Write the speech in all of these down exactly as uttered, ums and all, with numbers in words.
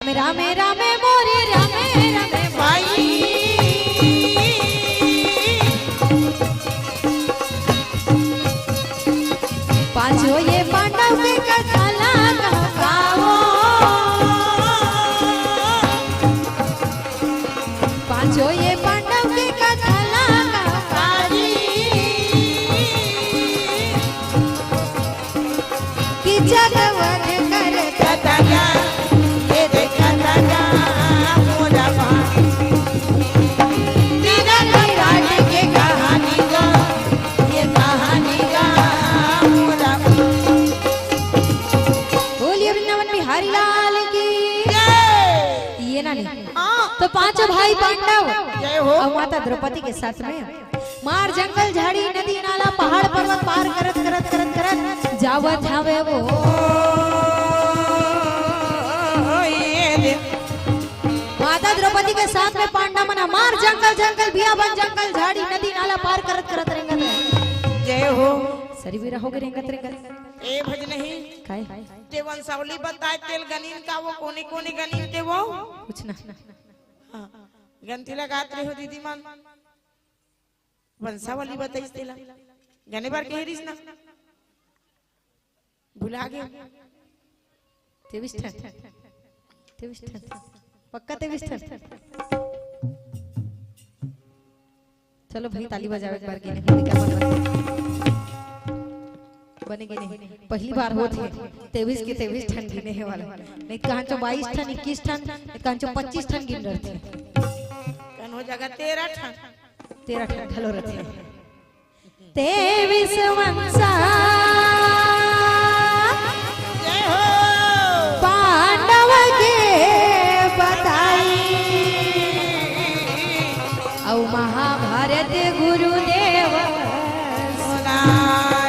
रामे रामे मोरे रामे रामे भाई। पांचों ये पांडव के कथा ला कहूं गावो। पांचों ये पांडव के कथा ला कहूं गावो। कि जग वध करत ततया, ये देखत गा मोरा बा। तीरथ विराट के कहानी गा, ये कहानी गा मोरा बा। बोलिए वृंदावन बिहारी लाल की। जय। ये ना नहीं। हाँ। तो पांचों भाई पांडव जय हो। और माता द्रौपदी के साथ में मार जंगल, झाड़ी, नदी, नाला, पहाड़, पर्वत पार करत, करत, करत, करत जावत हवे वो। माता द्रौपदी के साथ में पांडव मन मार जंगल, जंगल, बियाबन, जंगल, झाड़ी, नदी, नाला पार करत, करत रेंगत हे। जय हो। सरी बीरा होगे रेंगत, रेंगत। ए भज नहीं। काय? ते वंशावली बताए तेल गनीन का वो कोने, कोने गनीन ते वो? कुछ ना। हाँ। गनती लगात रहे हो दीदी मन। वंशावली बताइस तेला। गने बार कहे रिस ना। भुला गे। तेवीस ठन। तेवीस ठन। पक्का तेवीस ठन। चलो भाई, ताली बजाओ एक बार गिने। बने गिने। पहली बार होत हे। तेवीस के तेवीस ठन गिने हे वाला। नहीं कहाँ चो बाईस ठन, इक्कीस ठन, नहीं कहाँ चो पच्चीस ठन गिन रहते। कन हो जाएगा तेरह ठन। तेरह ठन घलो रथे। तेवीस वंशा जय हो। पांडव के बताई, अउ महाभारत गुरुदेव सुनाई।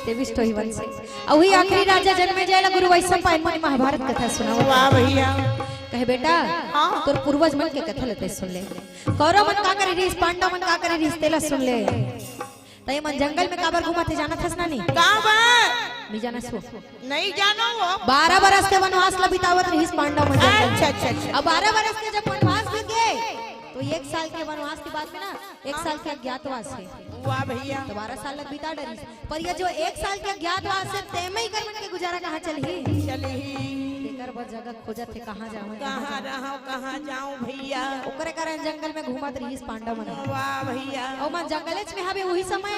तेवीस ठो ही वंश। अउ ही आखिरी राजा जनमेजय ला गुरु वैशंपायन मुनि महाभारत कथा सुनावत। वाह भैया। कहे बेटा, हाँ। तोर पूर्वज मन के कथा ल तैं सुन ले। कौरव मन का करे रिहिस, पांडव मन का करे रिहिस, तेला सुन ले। त ये मन जंगल में काबर घूमत हे, जानत हस ना नहीं? काबर? नहीं जानस वो। नहीं जानो वो। बारह बरस के वनवास ला बितावत रिहिस पांडव मन जंगल में। अच्छा, अच्छा, अच्छा। अब बारह बरस के जब वनवास बीत गे, तो एक साल के वनवास के बाद में ना, एक साल के अज्ञातवास हे। वाह भैया। तो बारह साल लग बिता डरिस। पर ये जो एक साल के अज्ञातवास हे, तेमे इकर मन के गुजारा कहाँ चलही? चलही। एकर बर जगह खोजत हे, कहाँ जाऊँ, कहाँ रहूँ, कहाँ जाऊँ भैया? ओकरे कारण जंगल में घूमत रिहिस पांडव मन। वाह भैया। अउ मन जंगलेच में हवे उही समय।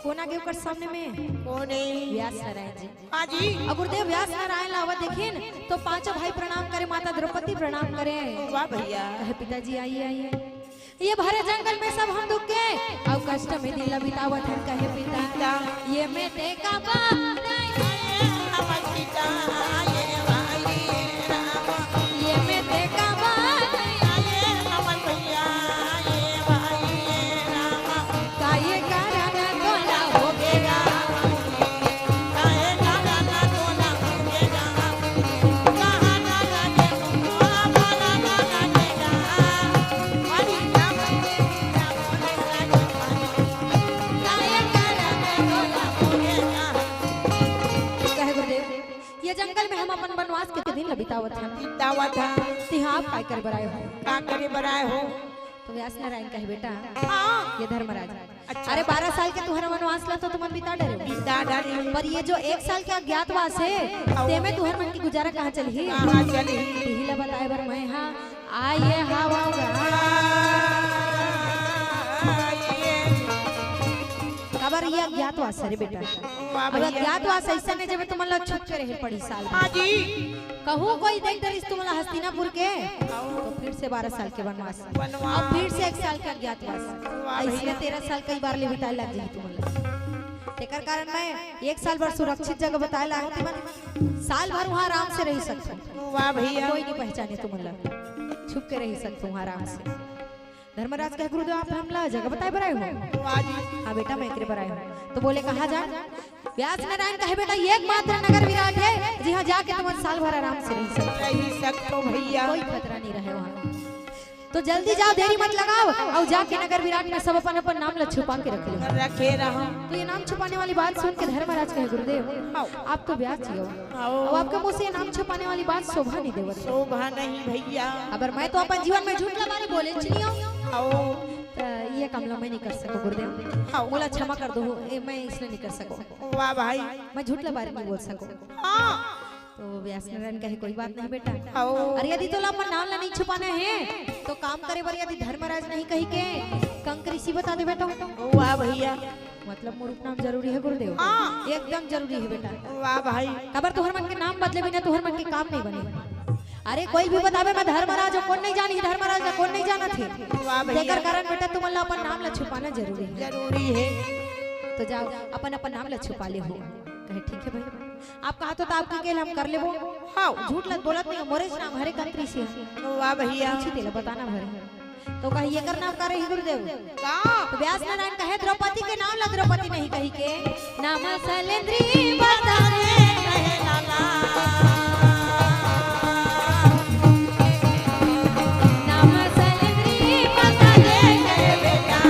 कोन आगे ओकर सामने में? कोने? व्यास नारायण जी। हाँ जी। अउ गुरुदेव व्यास नारायण ला आवत देखिन, तो पांचों भाई प्रणाम करे, माता द्रौपदी प्रणाम करे। वाह भैया। कहे, "पिताजी, आइए, आइए।" ये भरे जंगल में सब हम दुख के, अउ कष्ट में दिन ला बितावत हन, कहे पिता। पिता। ये में ते का बात नहीं, हमर पिता, ये भाई राम। ये में ते का बात नहीं, हमर भैया, ये भाई राम। का ये कारण तोला होगे गा? कहे गुरुदेव, ये जंगल में हम अपन वनवास के दिन ल बितावत हन। बितावत हन। तिहां आप काय करे बर आए हो? का करे बर आए हो? तो व्यास नारायण कहे, बेटा, हाँ। ये धर्मराज, अच्छा। अरे, बारह साल के तुहर वनवास ला तो तुमन बिता डरे हो। बिता डरे। पर ये जो एक साल के अज्ञातवास हे, हाँ। तेमे तुहर मन के गुजारा कहाँ चलही? कहाँ चलही? तिही ला बताए बर मैं हा आए हावंव गा। काबर ये अज्ञातवास हे रे बेटा। वाह अब भैया। अज्ञातवास अइसन हे, जेमे तुमन ला छुप के रहे पड़ी साल भर। हाँ जी। कहूँ कोई देख डरिस तुमन ला हस्तिनापुर के, तो फिर से बारह साल के वनवास। वनवास। अउ फिर से एक साल के अज्ञातवास। वाह अइसने भैया। तेरह साल कई बार ले बिताए लग जाही तुमन ला। तेकर कारण मैं एक साल बर सुरक्षित जगह बताए ला आहूँ, तुमन साल भर उहाँ आराम से रहि सकथो। वाह भैया। कोई नहीं पहचाने तुमन ला, छुप के रहि सकथो उहाँ आराम से। धर्मराज कहे, गुरुदेव, आप हमला जगह बताए बर आए हो? वाह जी। हाँ बेटा, मैं एकरे बर आए हूँ। तो बोले, कहाँ जा? व्यास नारायण कहे, बेटा, ये एकमात्र नगर विराट हे, जिहाँ जाके तुमन साल भर आराम से रहि सकथो। रहि सकथो भैया। कोई खतरा नहीं रहे उहाँ। तो जल्दी जाओ, देरी मत लगाओ, अउ जाके नगर विराट में सब अपन अपन नाम ला छुपा के रख लो। रखे रहो। तो ये नाम छुपाने वाली बात सुन के धर्मराज कहे, गुरुदेव, आओ। आप तो ब्यास जी हो, आओ। अब आपके मुंह से ये नाम छुपाने वाली बात शोभा नहीं देवत। शोभा नहीं भैया। अगर मैं तो अपन जीवन में झूठ लबारी बोले च नहीं हूँ। आओ। तो ये काम ला मैं नहीं कर सको गुरुदेव। आओ। मोला क्षमा कर दो, ए, मैं इसने नहीं कर सको। वाह भाई। मैं झूठ लबारी नहीं बोल सको। हाँ। तो व्यास नारायण कहे, कोई बात नहीं बेटा। आओ। अरे यदि तोला अपन नाम ला नहीं छुपाना है तो काम करे बर यदि धर्मराज नहीं कही के कंक ऋषि बता दे बेटा। वाह भैया। मतलब मोर उपनाम जरूरी है गुरुदेव? हाँ। एकदम जरूरी है बेटा। वाह भाई। काबर तुहर मन के नाम बदले बिना तुहर मन के काम नहीं बने। अरे कोई भी बतावे मैं धर्मराज हूँ, कोन नहीं जानी धर्मराज ला, कोन नहीं जानथे? वाह भैया। तेकर कारण बेटा तुमन ला अपन नाम ला छुपाना जरूरी है। जरूरी है। तो जाओ अपन अपन नाम ला छुपा ले हो। कहे ठीक है भाई। आप कहा तो आपके केल हम कर लेबो। हाँ। झूठ लग बोलत नहीं, मोरेच नाम हरे कंक ऋषि। वाह भैया। पूछी तेला बताना भरे। तो कही एकर नाम का रही गुरुदेव? का? तो व्यास नारायण कहे द्रौपदी के नाम ला द्रौपदी नहीं कही के, नाम सैलेंद्री बता दे कहे लाला। नाम सैलेंद्री बता दे कहे बेटा।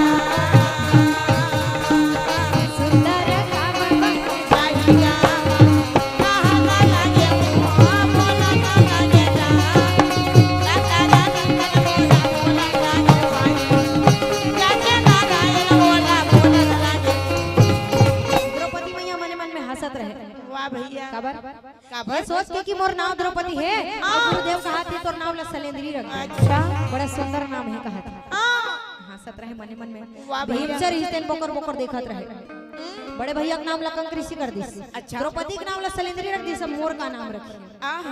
सुंदर काम बन चाहिया। द्रौपदी मैया मने मन में हंसत रहे। वाह भैया। काबर? काबर? ये सोच के कि मोर नाम द्रौपदी है, हाँ। और गुरुदेव कहा थे तोर नाम ला सैलेंद्री रख दे। अच्छा। बड़ा सुंदर नाम है कहा थे। हाँ। हंसत रहे मने मन में। वाह भैया। भीमसेन रिश्ते बोकर बोकर देखत रहे। हम्म। बड़े भैया के नाम ला कंक ऋषि कर दिस। अच्छा। द्रौपदी के नाम ला सैलेंद्री रख दिस, मोर का नाम रखी। आह।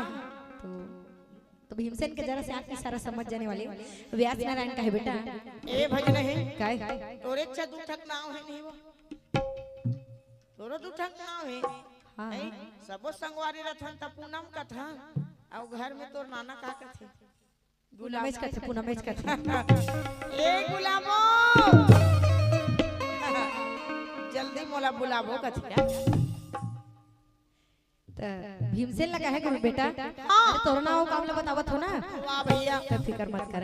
तो तो भीमसेन के जरा से आँख इशारा समझ जाने वाले व्यास नारायण कहे बेटा। ए भजन है। काय? तोरे अच्छा दू ठक नाव है नहीं वो। तोरो दू ठक नाव है। हाँ, नहीं, हाँ। सबो संगवारी रथन त पूनम कथन। अउ घर में तोर नाना का कथे? पूनमेच कथे, पूनमेच कथे। ए गुलाबो। जल्दी मोला बुलाबो कथे। त भीमसेन ला कहे गुरु बेटा, हाँ। अरे तोर नाव काम ला बतावत हो ना? वाह भैया। त फिकर मत कर।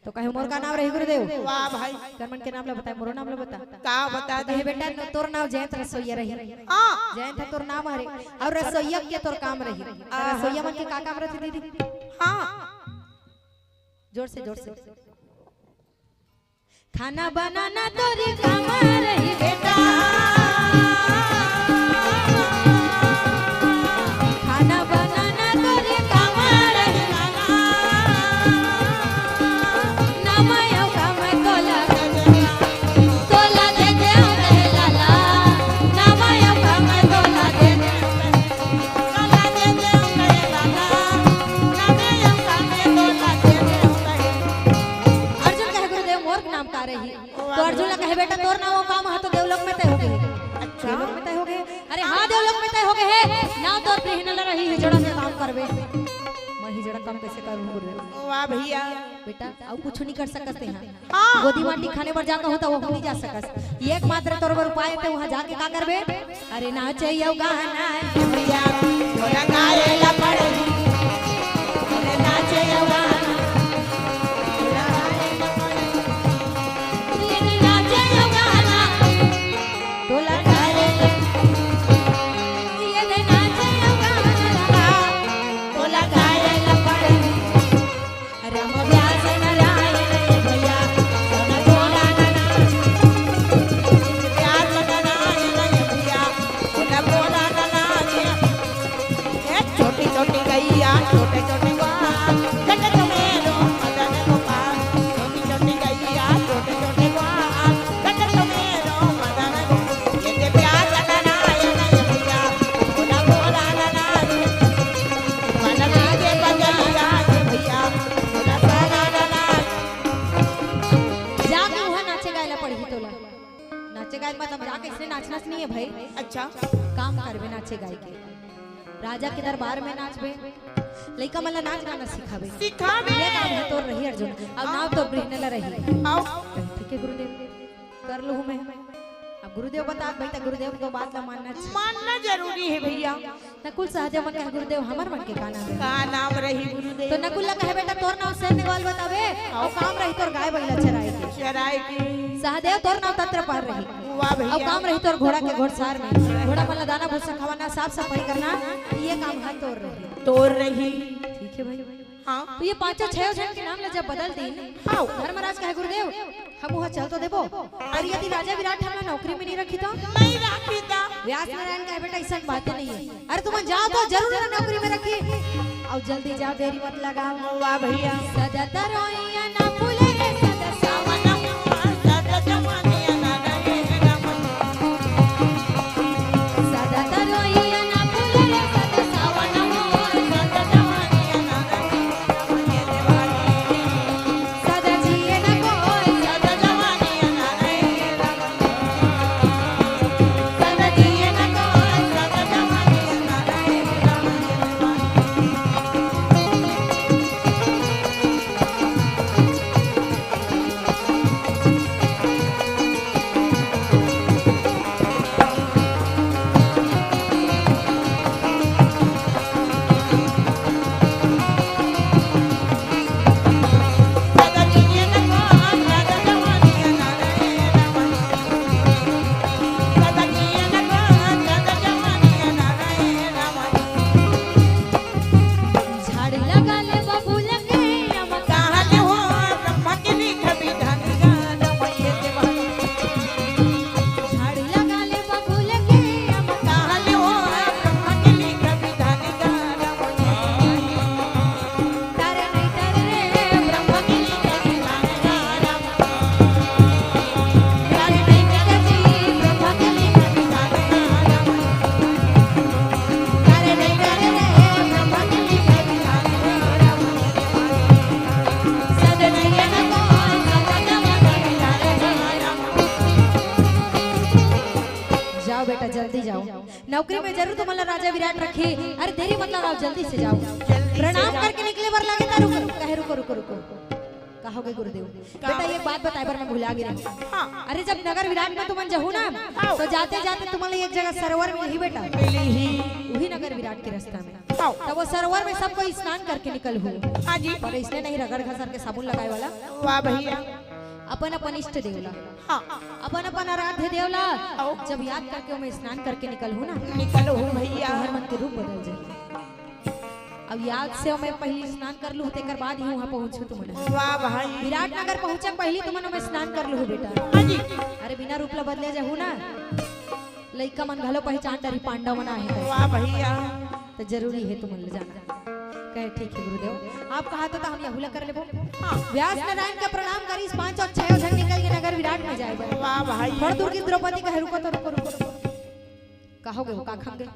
तो कहे मोर का नाम रही गुरुदेव? वाह भाई। करमन के नाम ला बताए, मोरो नाम ला बता। का बता दे? कहे बेटा न-, तोर नाव जयंत रसोईया रही। हाँ। जयंत है तोर नाम हरे। और रसोईया के तोर काम रही। हाँ। रसोईया मन के का काम रही दीदी? हाँ। जोर से, जोर से। खाना बनाना तोर काम रही बेटा। खाना बनाना तोर काम रही लाला। ना मैं अउ काम तोला, तोला दे दे रे लाला। ना मैं अउ काम तोला दे दे। अर्जुन कहे, गुरुदेव, मोर नाम का रही? तो अर्जुन ला कहे, बेटा, तोर नाव काम ह तो देवलोक में तय हो गए। अच्छा। देवलोक में तय हो गए। अरे हाँ, देवलोक में तय हो गए है। नाव तोर प्रिहिन ला रही, हिजड़ा से काम करबे। मैं हिजड़ा काम कैसे करूँ, गुरुदेव? वाह भैया। बेटा, अउ कुछ नहीं कर सकत ते हैं। हाँ। गोदी माटी खाने बर जा कहूँ त वहू नहीं जा सकस। एकमात्र तोर बर उपाय हे, ते वहाँ जाके का करबे? अरे नाचे अउ गाना हे भैया, तोला गाए ला पड़ही। अरे नाचे अउ गाना, तोला गाए ला पड़ही। अरे नाचे अउ गाना, तोला गाए ला, अरे नाचे अउ गाना, तोला गाए ला पड़ही। राम व्यास नारायण भैया, सोना सोना नाना। व्यास नारायण भैया, सोना सोना नाना। ए छोटी छोटी गैया, छोटे छोटे ग्वाल, कटे तो मेरो मदन गोपाल। छोटी छोटी गैया, छोटे छोटे ग्वाल, कटे तो मेरो मदन गोपाल। ये दे व्यास नारायण भैया, भोला भोला नाना। मन लागे बजैया के भैया, भोला भोला नाना। जाके वहाँ नाचे गाए ला पड़ही तोला। नाचे गाए मतलब जाके इसने नाचना से नहीं है भाई। अच्छा। काम करबे नाचे गाए के। राजा के दरबार में नाचबे, लइका मन ला नाच गाना सिखाबे। सिखाबे। ये काम हे तोर रही अर्जुन। अब नाव तो प्रिहिन ला रही। आओ। ठीक है गुरुदेव, कर लूँ मैं। अब गुरुदेव बतात भाई, त गुरुदेव के बात ला मानना चाहिए। मानना जरूरी है भैया। नकुल सहदेव मन कहे, "गुरुदेव, हमर मन के का नाम रही?" का नाम रही गुरुदेव? तो नकुल ला कहे, "बेटा, तोर नाम सैन्य गवाल बताबे, अउ काम रही तोर गाय बइला चराए के।" चराए के। सहदेव, "तोर नाम तत्रपाल रही।" वाह भैया। अउ काम रही तोर घोड़ा के घोड़सार में। घोड़ा मन ला दाना भूसा खवाना, साफ सफाई करना, ये काम ह तोर रही। तोर रही। ठीक है भाई। हाँ। तो ये पांचों छह झन के नाम ला जब बदल दीन, हाँ। धर्मराज कहे, "गुरुदेव, हमू ह चल तो देबो, अउ यदि राजा विराट हमला नौकरी में नहीं रखी तो?" नहीं रखी तो? व्यास नारायण कहे, "बेटा, अइसन बाते नहीं है। अरे तुमन जाओ तो जरूर नौकरी में रखी। अउ जल्दी जाओ, देरी मत लगाओ।" वाह भैया। सदा तरोइया ना फूले रे, सदा सावन, सदा जवानिया ना रहे रमन। सदा तरोइया ना फूले रे, सदा सावन, सदा जवानिया ना रहे रमन। सदा जिए ना कोई, सदा जवानिया ना रहे रमन। झाड़ी लगा ले बबूल के अमका। कहाँ ले हो ब्रह्मा के लिख विधान गाना मैया देवा। झाड़ी लगा ले बबूल के अमका। कहाँ ले हो ब्रह्मा के लिख विधान गाना मैया देवा। तारे नहीं तारे रे ब्रह्मा के लिख विधान गाना। जाओ बेटा, जल्दी जाओ। नौकरी में जरूर तुमन ला राजा विराट रखे। अरे देरी मत लगाओ, जल्दी से जाओ। जल्दी से प्रणाम जाओ। करके निकले बर लगे ता, रुको, कहे, "रुको, रुको, रुको।" कहोगे गुरुदेव? का? बेटा, एक बात बताए बर मैं भुला गे रही। हाँ। अरे, जब नगर विराट में तुमन जहू ना, हाँ। तो जाते जाते तुमन ला एक जगह सरोवर मिलही बेटा। मिलही। वही नगर विराट के रास्ता में। हाँ। तब वो सरोवर में सब कोई स्नान करके निकलहू। हाँ जी। पर इसने नहीं रगड़ घसर के साबुन लगाए वाला। वाह भैया। अपन अपन इष्ट देव ला। हाँ। अपन अपन आराध्य देव ला। हाँ। जब याद करके ओमे स्नान करके निकलहू ना, निकलहू भैया। तो हर मन के रूप बदल जाही। अब याद से ओमे पहिली स्नान कर लूहू, तेकर बाद ही उहाँ पहुँचहू तुमन। वाह भाई। विराटनगर पहुँचे पहिली तुमन ओमे स्नान कर लूहू बेटा। हाँ जी। अरे बिना रूप ला बदले जहू ना, लइका मन घलो पहचान डरही पांडव मन आहे। वाह भैया। तो जरूरी है तुमन ला जाना। कहे, "ठीक है गुरुदेव, आप कहा तो, तो हम यहू ला कर लेबो।" हाँ। व्यास नारायण का प्रणाम करिस, पांच अउ छह झन निकल के नगर विराट में जाए बर। वाह भाई। थोड़ा दूर की द्रौपदी कहे, "रुको तो, रुको, रुको, रुको।" कहोगे हो, का खंग?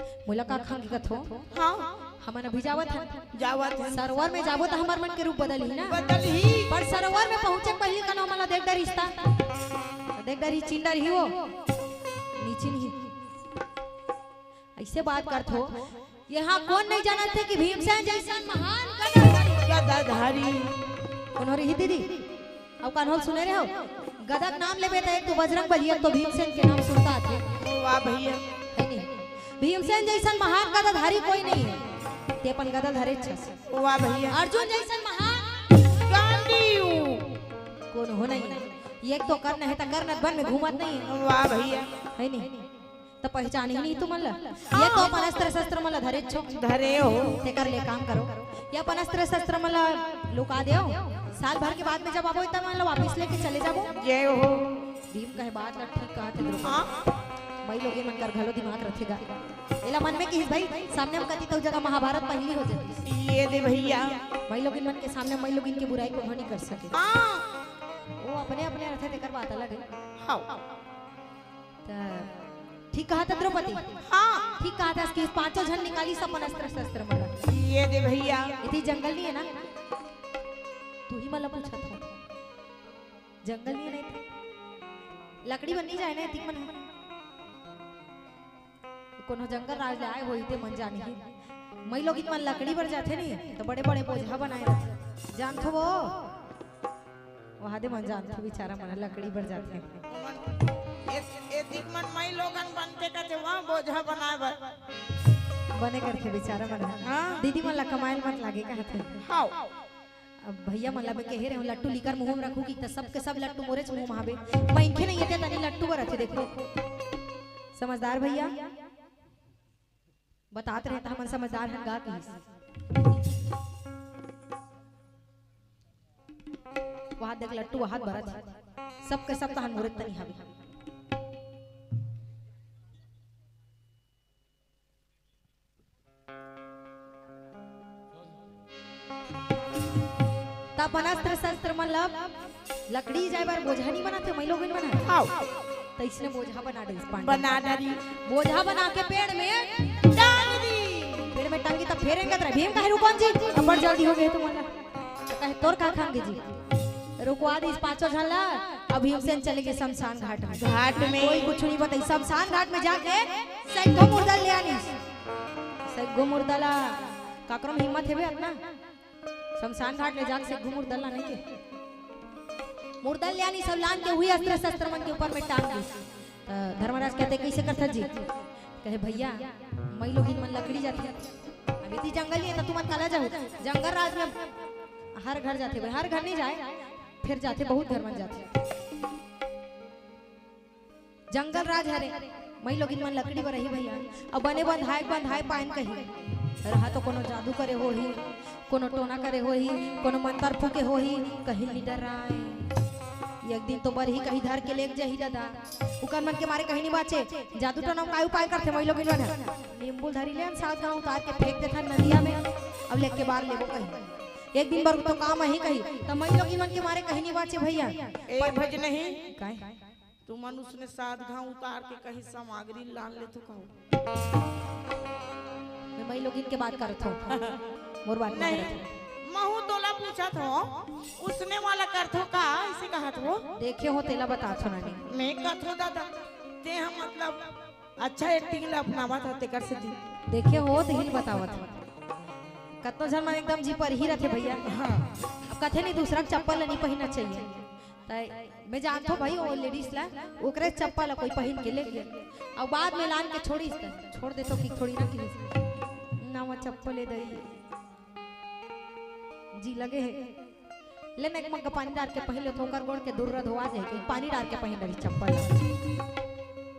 मोला का खंग कथो? हाँ। हमन अभी जावत हन। जावत हन। सरोवर में जाबो त हमर मन के रूप बदलही ना। बदलही। पर सरोवर में पहुँचे के पहिली कनो हमन ला देख डरिस ता। देख डरिस, चिन डरिस वो। नी चिनही। अइसे बात करथो। यहाँ कोन नहीं जानत हे कि भीमसेन जइसन महान गदाधारी। गदाधारी। कोनो रही दीदी? अउ कान्हो ल सुने रहे हो? गदा के नाम लेबे त एक तो बजरंग बली, एक तो भीमसेन के नाम सुनता आथे। वाह भैया। है नहीं? भीमसेन जइसन महान गदाधारी कोई नहीं है। ते अपन गदा धरे छस। वाह भैया। अर्जुन जइसन महान गांडीव। कोनो नहीं है। एक तो कर्ण है त कर्ण बन में घूमत नहीं है। वाह भैया। है नहीं? त पहचान ही नहीं तुमन ला। ये तो अपन अस्त्र शस्त्र मन ला धरे छो। धरे हो। तेकर ले काम करो। ये अपन अस्त्र शस्त्र मन ला लुका देव। साल भर के बाद में जब आबो, तब मन ला वापिस लेके चले जाबो। जय हो। भीम कहे बात ला ठीक कहा थे द्रौपदी। हाँ। माई लोगिन मन कर घलो दिमाग रथेगा। एला मन में किहिस भाई, सामने में कती तो जगह महाभारत पहिली हो जाती। ये दे भैया। माई लोगिन मन के सामने माई लोगिन के बुराई कोनो नहीं कर सके। हाँ। वो अपने अपने रथे, तेकर बात अलग है। हाँ। त ठीक कहा था द्रौपदी। हाँ। ठीक कहा था कि पांचों झन निकालिस अपन अस्त्र शस्त्र मन। ये दे भैया। इति जंगल नहीं है ना, तू ही मला पूछा था। जंगल नहीं है ना इति। लकड़ी बर नहीं जाए ना इति मन। कोनो जंगल राज ले आए होही ते मन जानही। मई लोगिन मन लकड़ी बर जाथे नहीं, तो बड़े बड़े बोझा बनाए रथे। जानथो वो? वहा दे मन जानथे, बेचारा मन लकड़ी बर जाथे। एतिक मन माई लोगन बनथे कथे, वहाँ बोझा बनाए बर। बने करथे बेचारा मन ह। हाँ। दीदी मन ला कमाए ल मत लागे कहत हे। हाँ। अब भैया मन ला मैं कहे रहे हूँ, लट्टू लीकर मुँह में रखू कि त सबके सब लट्टू मोरेच मुँह में हावे। मनखे नहीं एते तनी लट्टू बर रथे, देखो। समझदार भैया। बतात रहे त हमन समझदार हन गा कहिस। वहाद देख लट्टू वहाद बरत हे। सबके सब तहन मुरत तनी हवे। त अपन अस्त्र शस्त्र मन लब लकड़ी जाए बर बोझा नहीं बनाथे, मई लोगन बना। आओ। त इसने बोझा बना डरिस पांडव। बना डरी। बोझा बना के पेड़ में टांग दी। पेड़ में टांगी त फेर एंगत रहे। भीम कहे, "रुकौन जी, अब्बड़ जल्दी हो गए तुमन ला।" त कहे, "तोर का खांगे जी?" रुकवा दिस पांचों झन ला। अब भीमसेन चले गए शमशान घाट में। घाट में। कोई कुछ नहीं बताई। शमशान घाट में जाके सैगो मुर्दा ले आनिस। सैगो मुर्दा ला, काकरो में हिम्मत हेबे अतना? शमशान घाट ले जाके सैगो मुर्दा लाने के। मुर्दा ले आनिस, सब लान के उही अस्त्र शस्त्र मन के ऊपर में टांग दिस। त धर्मराज कहते, "कैसे करथस जी?" कहे, "भैया, मई लोगिन मन लकड़ी जाथे। अब इति जंगल ही है, त तुमन काला जाहू।" जंगल राज में हर घर जाथे भाई, हर घर नहीं जाए, फिर जाथे, बहुत घर मन जाथे। जंगल राज हरे, मई लोगिन मन लकड़ी बर रही भैया। अब बने बंधाए, बंधाए पाएन कही। रहा तो कोनो जादू करे होही, कोनो टोना करे होही, कोनो मंतर फूके होही, कहीं नहीं डराए। एक दिन तो बरही कहीं धर के लेग जाही दादा। उकर मन के मारे कहीं नहीं बाचे। जादू टोना में काय उपाय करथे मई लोगिन मन ह? नींबू धरी लेन, सात गांव उतार के फेंक देथन नदिया में। अब लेके बार लेबो कहीं। एक दिन बर तो काम आही कही, त मई लोगिन मन के मारे कहीं नहीं बाचे भैया। ए भज नहीं। काय? तुमन उसने सात घाव उतार के कहीं सामग्री लान ले तो कहू। मैं मई लोगिन के बात करत हूँ। मोर बात नहीं नहीं। करत हूँ। महू तोला पूछत हो, उसने वाला करथो का? ऐसे कहत हो। देखे हो तेला बतात हो नानी। मैं कहत हो दादा, ते हम मतलब अच्छा एक्टिंग ला अपनावत हो तेकर से दी। देखे हो तेहिल बतावत हो। कतनो झन मन एकदम जी पर ही रथे भैया। हाँ। अब कथे नहीं दूसरा चप्पल ला नहीं पहिनना चाहिए। त मैं जानत हूँ भाई, वो लेडीज ला ओकरे चप्पल ला कोई पहिन के ले गया, और बाद में लान के छोड़िस त छोड़ देतो कि थोड़ी ना किहिस। ना वो चप्पल ले दई जी लगे है। ले ना एक मग्गा पानी डार के पहिन ले तो ओकर गोड़ के दुर्रा धोआ जाए, कि पानी डार के पहिन रही चप्पल ला।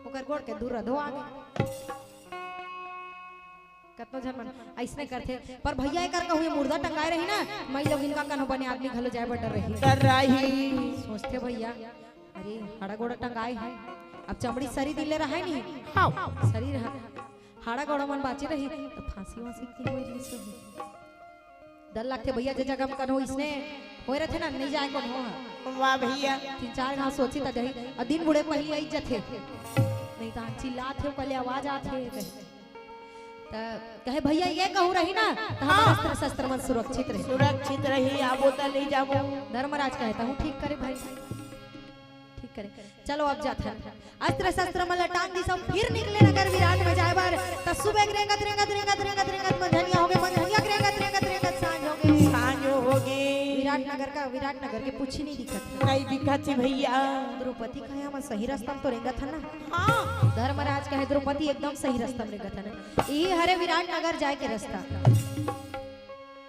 ओकर गोड़ के दुर्रा धोआ गए। कतनो झन मन अइसने करथे, पर भैया एकर कहूँ ये मुर्दा टंगाए रही ना, मई लोगिन का कनो बने आदमी घलो जाए बर डर रही। डर रही। सोचथे भैया, अरे हड़ा गोड़ा टंगाए है, अब चमड़ी सरी दिन ले रहा है नहीं, हाँ। सरी रहा, हड़ा गोड़ा मन बाची रही, तो फांसी वांसी की होई रही सो। डर लगथे भैया, जे जगह में कनो इसने होए रथे ना, नहीं जाए कोनो ह। वाह भैया। तीन चार घाव सोची त जाही, अउ दिन बुढ़े पहली आई जथे, नहीं तो चिल्लात हे, पहले आवाज आत हे। त कहे, "भैया, ये कहूँ रही ना, त हमर हाँ। अस्त्र शस्त्र मन सुरक्षित रही।" सुरक्षित रही, आबो त ले जाबो। धर्मराज कहे, "तहूँ ठीक करे भाई, ठीक करे, चलो अब जात हन।" अस्त्र शस्त्र मन ल टांग दिस, फिर निकले नगर विराट में जाए बर। त सुबह के रेंगत, रेंगत, रेंगत, रेंगत, रेंगत मंझनिया होगे, मंझनिया के रेंगत, रेंगत, रेंगत सांझ होगे। सांझ होगे। विराट नगर का, विराट नगर के पूछी नहीं दिखत। नहीं दिखत हे भैया। द्रौपदी कहे, "हमन सही रास्ता में तो रेंगत हन ना?" हाँ। धर्मराज कहे, "द्रौपदी एकदम सही रास्ता में रेंगत हन ना। इही हरे विराट नगर जाए के रास्ता।"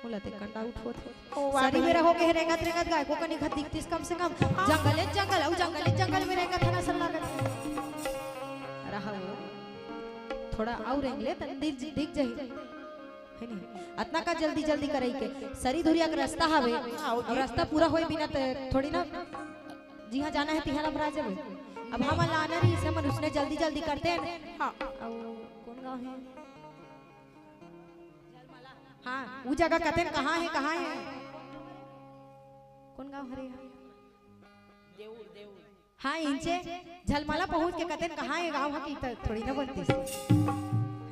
बोला ते कंडा उठोत हे। ओ, वाह सरी भाई। बेरा होगे हे, रेंगत रेंगत गाय को कनी खत दिखतिस कम से कम। हाँ। जंगले जंगल, अउ जंगले जंगल में रेंगत हन असन लागत। रहा वो। थोड़ा अउ रेंग ले, तन दिख, दिख जाही। हे नहीं? अतना का जल्दी जल्दी करई के। सरी धुरिया के रास्ता हवे, हाँ, अउ रास्ता पूरा होए बिना त थोड़ी ना जिहाँ जाना हे तिहाँ लमरा जाबे। अब हमन ला आना रहिस, हमन उसने जल्दी जल्दी करते हैं। हाँ। अउ कौन गाँव हे? हाँ, उ जगह कतेन कहाँ हे, कहाँ हे? कौन गाँव हरे? देउर, देउर। हाँ, इंचे झलमाला पहुँच के कतेन कहाँ हे गाँव ह कि त थोड़ी ना बनतिस। हे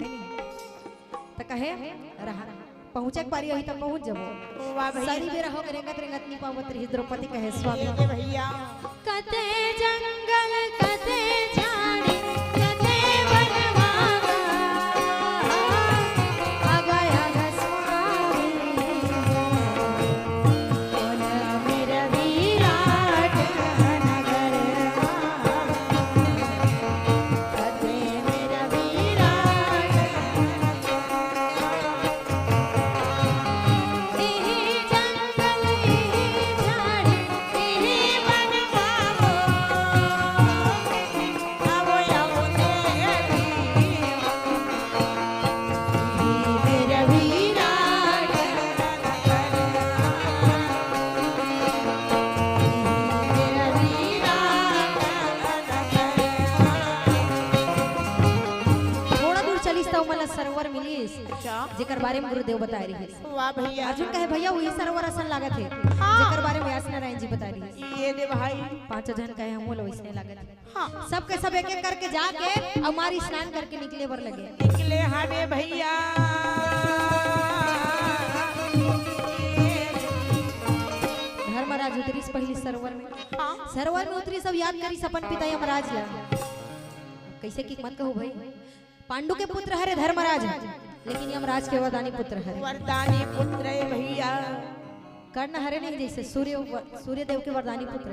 नहीं? त कहे, रहा, पहुँचे के पारी होही त पहुँच जबो। वाह भैया। सरी बेरा होगे रेंगत रेंगत नी पावत रहिस, द्रौपदी कहे, "स्वामी।" ये भैया। कते जंगल, कते झाड़ी, कते बनवागा, अगय अगय स्वामी, कोन मेर विराट नगर। बारे में गुरुदेव बताए रहिस। वाह भैया। अर्जुन कहे, "भैया, वही सरोवर असन लागत हे, हाँ। जेकर बारे में व्यास नारायण जी बताए रहिस।" ये दे भाई। पांचों झन कहे, "हमू ला वैसने लागत हे।" हाँ। सबके सब एक एक करके जाके अउ मार स्नान करके निकले बर लगे। निकले हवे भैया। धर्मराज उतरिस पहिली सरोवर में। हाँ। सरोवर में उतरिस, सब याद करिस अपन पिता यमराज ला। कैसे कि मत कहू भाई, पांडु के पुत्र हरे धर्मराज, लेकिन यमराज के वरदानी पुत्र हरे। वरदानी पुत्र हे भैया। कर्ण हरे नहीं, जैसे सूर्य व-, सूर्य देव के वरदानी पुत्र,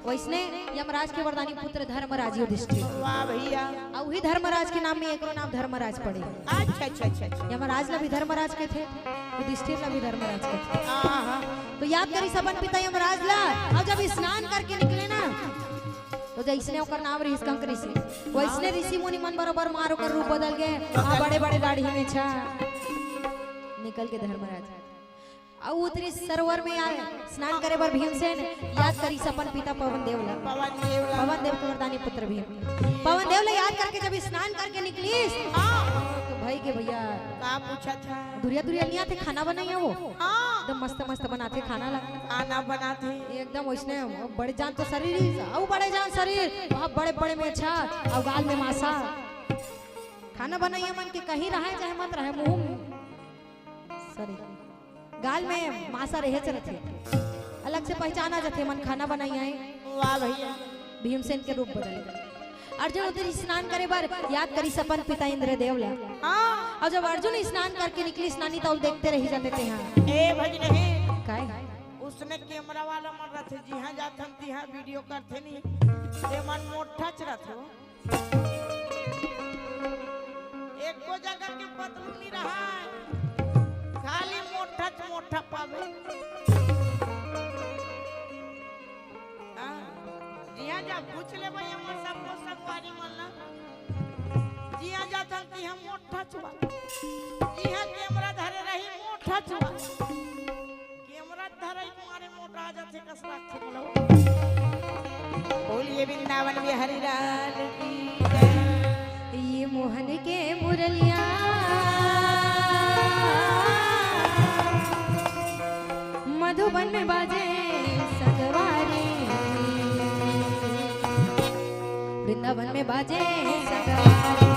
वैसने यमराज के वरदानी पुत्र धर्मराज युधिष्ठिर। वाह भैया। अउ वही धर्मराज के नाम में एकरो नाम धर्मराज पड़े। अच्छा, अच्छा, अच्छा, अच्छा। यमराज ला भी धर्मराज कथे, युधिष्ठिर ला भी धर्मराज कथे। हाँ, हाँ। तो याद करिस अपन पिता यमराज ला, अउ जब स्नान करके निकले ना, तो जैसने ओकर नाम रहिस कंक ऋषि, वैसने ऋषि मुनि मन बरोबर मार ओकर रूप बदल गे। हाँ, बड़े बड़े दाढ़ी में छा निकल के धर्मराज। अउ उतरिस सरोवर में आए स्नान करे बर भीमसेन, याद करिस अपन पिता पवन देव ला। पवन देव ला। पवन देव के वरदानी पुत्र भीम। पवन देव ला याद करके जब स्नान करके निकलिस, हाँ। तो भाई के भैया का पूछा था? दुरिया दुरिया लिया थे खाना बनाइया वो। हाँ। एकदम मस्त मस्त बनाथे खाना ला। खाना बनाथे। एकदम वैसने बड़े जान तो शरीर ही, अउ बड़े जान शरीर, वहाँ बड़े बड़े में अच्छा, अउ गाल में मासा। खाना बनाइया मन के कहीं रहे चाहे मत रहे, मुंह में, सॉरी, गाल में मासा रहे चलथे, अलग से पहचाना जाथे मन खाना बनाइया है। वाह भैया। भीमसेन के रूप बदल गए। अर्जुन उतरिस स्नान करे बर, याद करिस अपन पिता इंद्रदेव ला। हाँ। अउ जब अर्जुन स्नान करके निकलिस नानी, तो देखते रही जाते थे। हाँ। ए भज नहीं। काय? उसने कैमरा वाला मन रथे, जिहाँ जाथन तिहाँ वीडियो करथे नहीं। ये मन मोठा च रथे हो। एको जगह के पतलू नहीं रहा है, खाली मोठा च मोठा पावे। हाँ, जिहाँ जा पूछ ले भाई, हमर सबको संगवारी मन ला। जिहाँ जाथन तिहाँ मोठा च बा। जिहाँ कैमरा धरे रही मोठा च बा। कैमरा धरे मारे मोटा जाथे कस लागथे मोला। बोलिए वृंदावन बिहारी लाल की जय। ये मोहन के मुरलिया मधुबन में बाजे संगवारी, वृंदावन में बाजे संगवारी।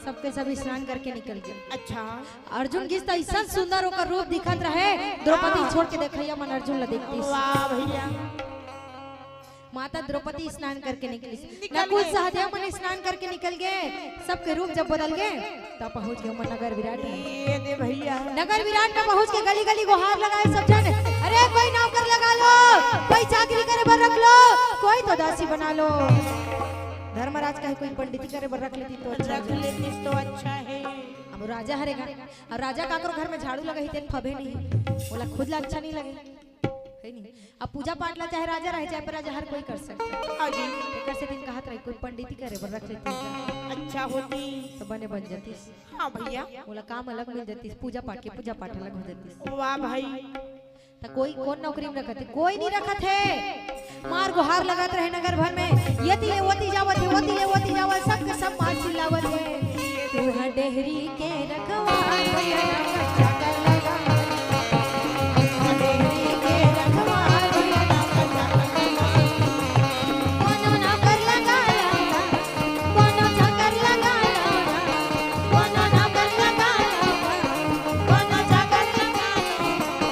सबके सब स्नान करके निकल गए। अच्छा। अर्जुन गिस त ऐसा सुंदर ओकर रूप दिखत रहे, द्रौपदी छोड़ के देखैया मन अर्जुन ला देखतिस। वाह भैया। माता द्रौपदी स्नान करके निकलिस, निकल नकुल गे। सहदेव मन स्नान करके निकल गे। सबके रूप जब बदल गे, तब पहुंच गे ओमन नगर विराट में। ये दे भैया। नगर विराट में पहुंच के गली गली गुहार लगाए सब झन, "अरे कोई नौकर लगा लो, कोई चाकरी करे बर रख लो, कोई तो दासी बना लो।" धर्मराज कहे, "कोई पंडिती करे बर रख लेती तो अच्छा रख होता।" लेती तो अच्छा है। अब राजा हरे गा, अब राजा काकरो घर में झाड़ू लगाही ते फबे नहीं, ओला खुद ला अच्छा नहीं लगे, है नहीं। अब पूजा पाठ ला चाहे राजा रहे चाहे प्रजा, हर कोई कर सकता है। हाँ जी। एकर से दिन कहत रही, कोई पंडिती करे बर रख लेती। अच्छा होती। तो बने बन जातीस। हाँ भैया। ओला काम अलग मिल जातीस, पूजा पाठ के पूजा पाठ अलग हो जातीस। वाह भाई। त कोई कोन नौकरी में रखत हे? कोई नहीं रखत हे। मार गुहार लगत रहे नगर भर में, "यती ले वती जावत हे, वती ले वती जावत," सबके सब मार चिल्लावत हे। "तुहा डेहरी के रखवार भैया, डेहरी के रखवार भैया, कोनो नौकर लगा लो ना, कोनो चाकर लगा लो ना, कोनो नौकर लगा लो ना, कोनो चाकर लगा लो ना।"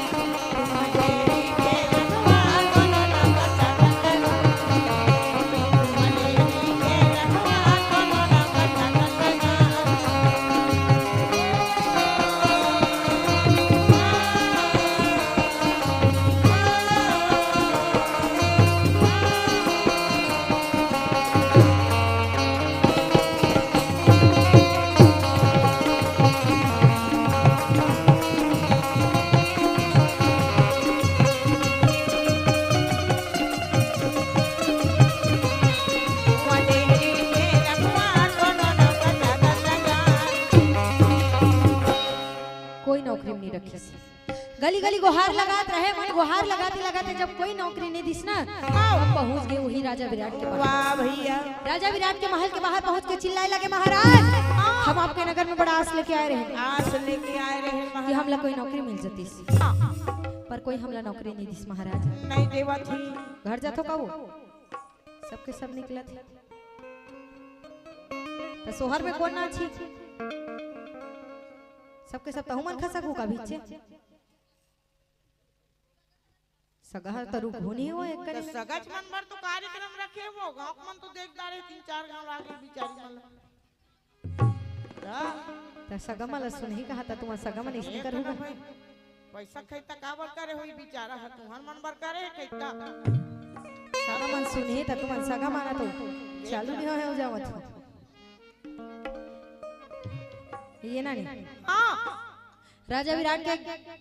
कोई नौकरी में नहीं रखिस। गली गली गुहार लगात रहे, मन गुहार लगाते लगाते जब कोई नौकरी नहीं दिस ना, तब पहुंच गे वही राजा विराट के पास। वाह भैया। राजा विराट के महल के बाहर पहुंच के चिल्लाए लगे, "महाराज, हम आपके नगर में बड़ा आस लेके आए रहे आस लेके आए रहे कि महाराज। हमला कोई नौकरी मिल जातीस, हाँ। पर कोई हमला नौकरी नहीं दिस महाराज।" नहीं देवत ही। घर जाथो का वो? सबके सब निकलत हे। त सोहर में कोन ना छी? सबके सब तहु मन खसक हो का भीचे? सगा हर त रुक होनी हो एक करे। त सगच मन बर तो कार्यक्रम रखे हो, गांव मन तो देख डारे, तीन चार गांव लागे बिचारी मन। त सगा मन ला सुनही कहा त तुमन सगा मन इसने करहू का? पैसा खैता काबर करे होई बिचारा ह, तुहर मन बर करे खैता। सगा मन सुनही त तुमन सगा मन तो चालू नहीं होए हो जावत हो। ये ना नहीं। हाँ। राजा विराट के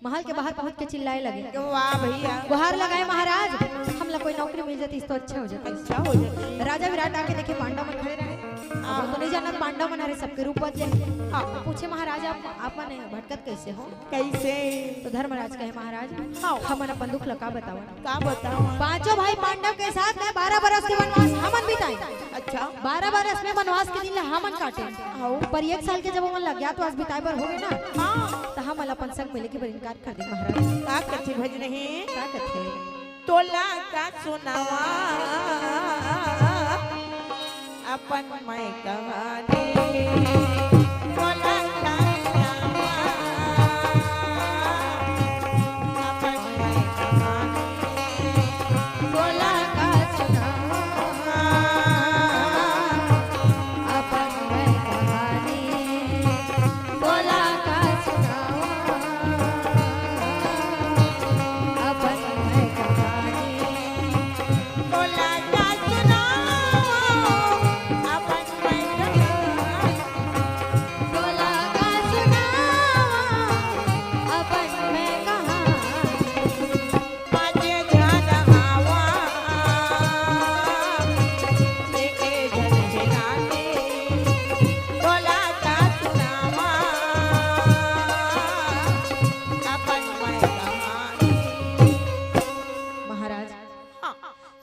महल के बाहर पहुंच के चिल्लाए लगे। वाह भैया। गुहार लगाए महाराज, हमला कोई नौकरी मिल जातीस तो अच्छा हो जाता। अच्छा हो जाता। राजा विराट आके देखे पांडव मन खड़े रहे। हाँ। अब तो नहीं जानत पांडव मन हरे सबके रूप बदले। हाँ। पूछे महाराज आप, आप मन भटकत कैसे हो? कैसे? तो धर्मराज कहे महाराज, हाँ। हमन अपन दुख ला का बतावन? का बतावन? पांचों भाई पांडव के साथ में बारह बरस के वनवास हमन बिताए। अच्छा। बारह बरस में वनवास के दिन ला हमन काटे। हाँ। पर एक साल के जब हमन ला अज्ञातवास बिताए बर होगे ना, हाँ। त हमन ला अपन संग मिले के बर इनकार कर दे महाराज। का कथे भजन हे? का कथे? तोला का सुनावा अपन मैं कहानी, तोला का सुनावा अपन मैं कहानी, तोला का सुनावा अपन मैं कहानी। तोला का सुनावा अपन मैं कहानी। तोला का सुनावा अपन मैं कहानी। तोला का सुनावा अपन मैं कहानी। पाँचे झन हावा, एके झन के नानी, तोला का सुनावा, अपन मैं कहानी। महाराज, हाँ।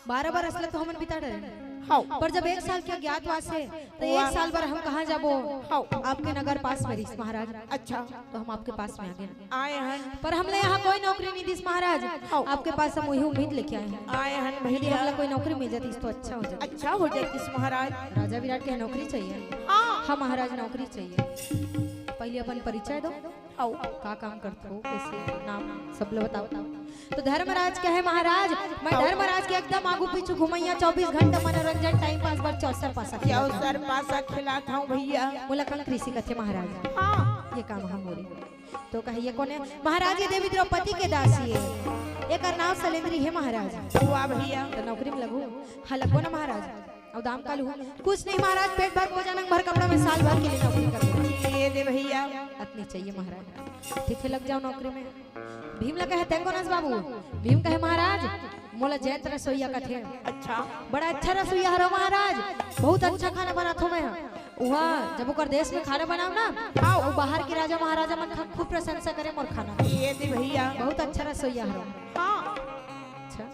बारह बरस ला तो हमन बिता डरे। हाँ। पर जब एक साल के अज्ञातवास हे, तो एक वाह। साल बर हम कहाँ जाबो? हाँ। आपके नगर पास में रहिस महाराज। अच्छा। तो हम आपके पास में आ गए। आए हन। पर हमला यहाँ कोई नौकरी नहीं दिस महाराज। हाँ। आपके पास हम वही उम्मीद लेके आए हैं। आए हन यदि भैया। हमला कोई नौकरी मिल जातीस तो अच्छा हो जाता। अच्छा हो जातीस महाराज। राजा विराट के नौकरी चाहिए। हाँ। हाँ महाराज नौकरी चाहिए। पहले अपन परिचय दो। का काम करथो, कैसे नाम, सब ल बताओ। तो धर्मराज कहे, महाराज, मैं धर्मराज के एकदम आगू पीछू घुमैया, चौबीस घंटा मनोरंजन, टाइम पास बर चौसर पासा खेलत हंव। चौसर पासा खेलत हंव भैया। मोला कंकृषि कथे महाराज। हाँ। ये काम ह मोरे। तो कहे, ये कोन हे? महाराज, ये देवी द्रौपदी के दासी हे, एकर नाम सलेंद्री हे महाराज। वाह भैया। तो नौकरी में लगहू? हाँ, लगबो ना महाराज। अउ दाम का लूहू? कुछ नहीं महाराज, पेट भर भोजन, अंग भर कपड़ा, मैं साल भर के लिए नौकरी करहूं। ये दे भैया। अतनी चाहिए महाराज। ठीक हे, लग जाव नौकरी में। भीम ला कहे, तैं कोन हस बाबू? भीम कहे, महाराज, मोला जैत रसोइया कथे। अच्छा। बड़ा अच्छा रसोइया हरव महाराज, बहुत अच्छा खाना बनाथों मैं। उहाँ जब ओकर देश में खाना बनाव ना, हाँ। वो बाहर के राजा महाराजा मन खा-, खूब प्रशंसा करे मोर खाना के। ये दे भैया। बहुत अच्छा रसोइया हरव। हाँ। अच्छा।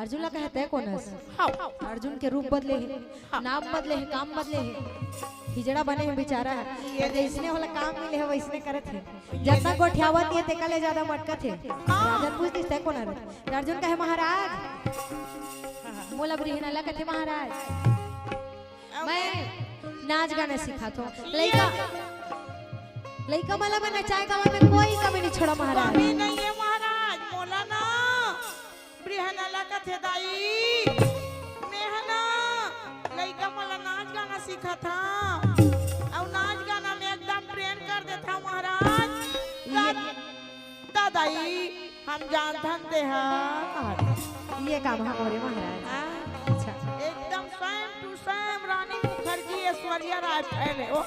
अर्जुन ला कहे, तैं कोन हस? हाँ। अर्जुन के रूप बदले हे, हाँ। नाम बदले हे, काम बदले हे, हिजड़ा बने हे बेचारा। ये जैसने ओला काम मिले हे, वैसने करत हे। जतना गोठियावत हे, तेकर ले ज्यादा मटकत हे। हाँ। राजा पूछ दिस, तैं कोन हरे? त अर्जुन कहे, महाराज, मोला ब्रिहना ला कथे महाराज। मैं नाच गाना सिखाथों। लइका, लइका मन ला मैं नचाए गावे में कोई कमी नहीं छोड़ा महाराज। कमी नहीं हे महाराज, मोला ना ब्रिहना ला कथे दाई, मेंह ना लइका मन ला नाच गाना सिखाथंव, अउ नाच गाना में एकदम ट्रेन कर देथंव महाराज। ये दा-, दा दाई, हम जानथन तेहा। ये काम ह मोरे महाराज। हाँ। अच्छा। एकदम same to same रानी मुखर्जी, ऐश्वर्या राय फैले हो।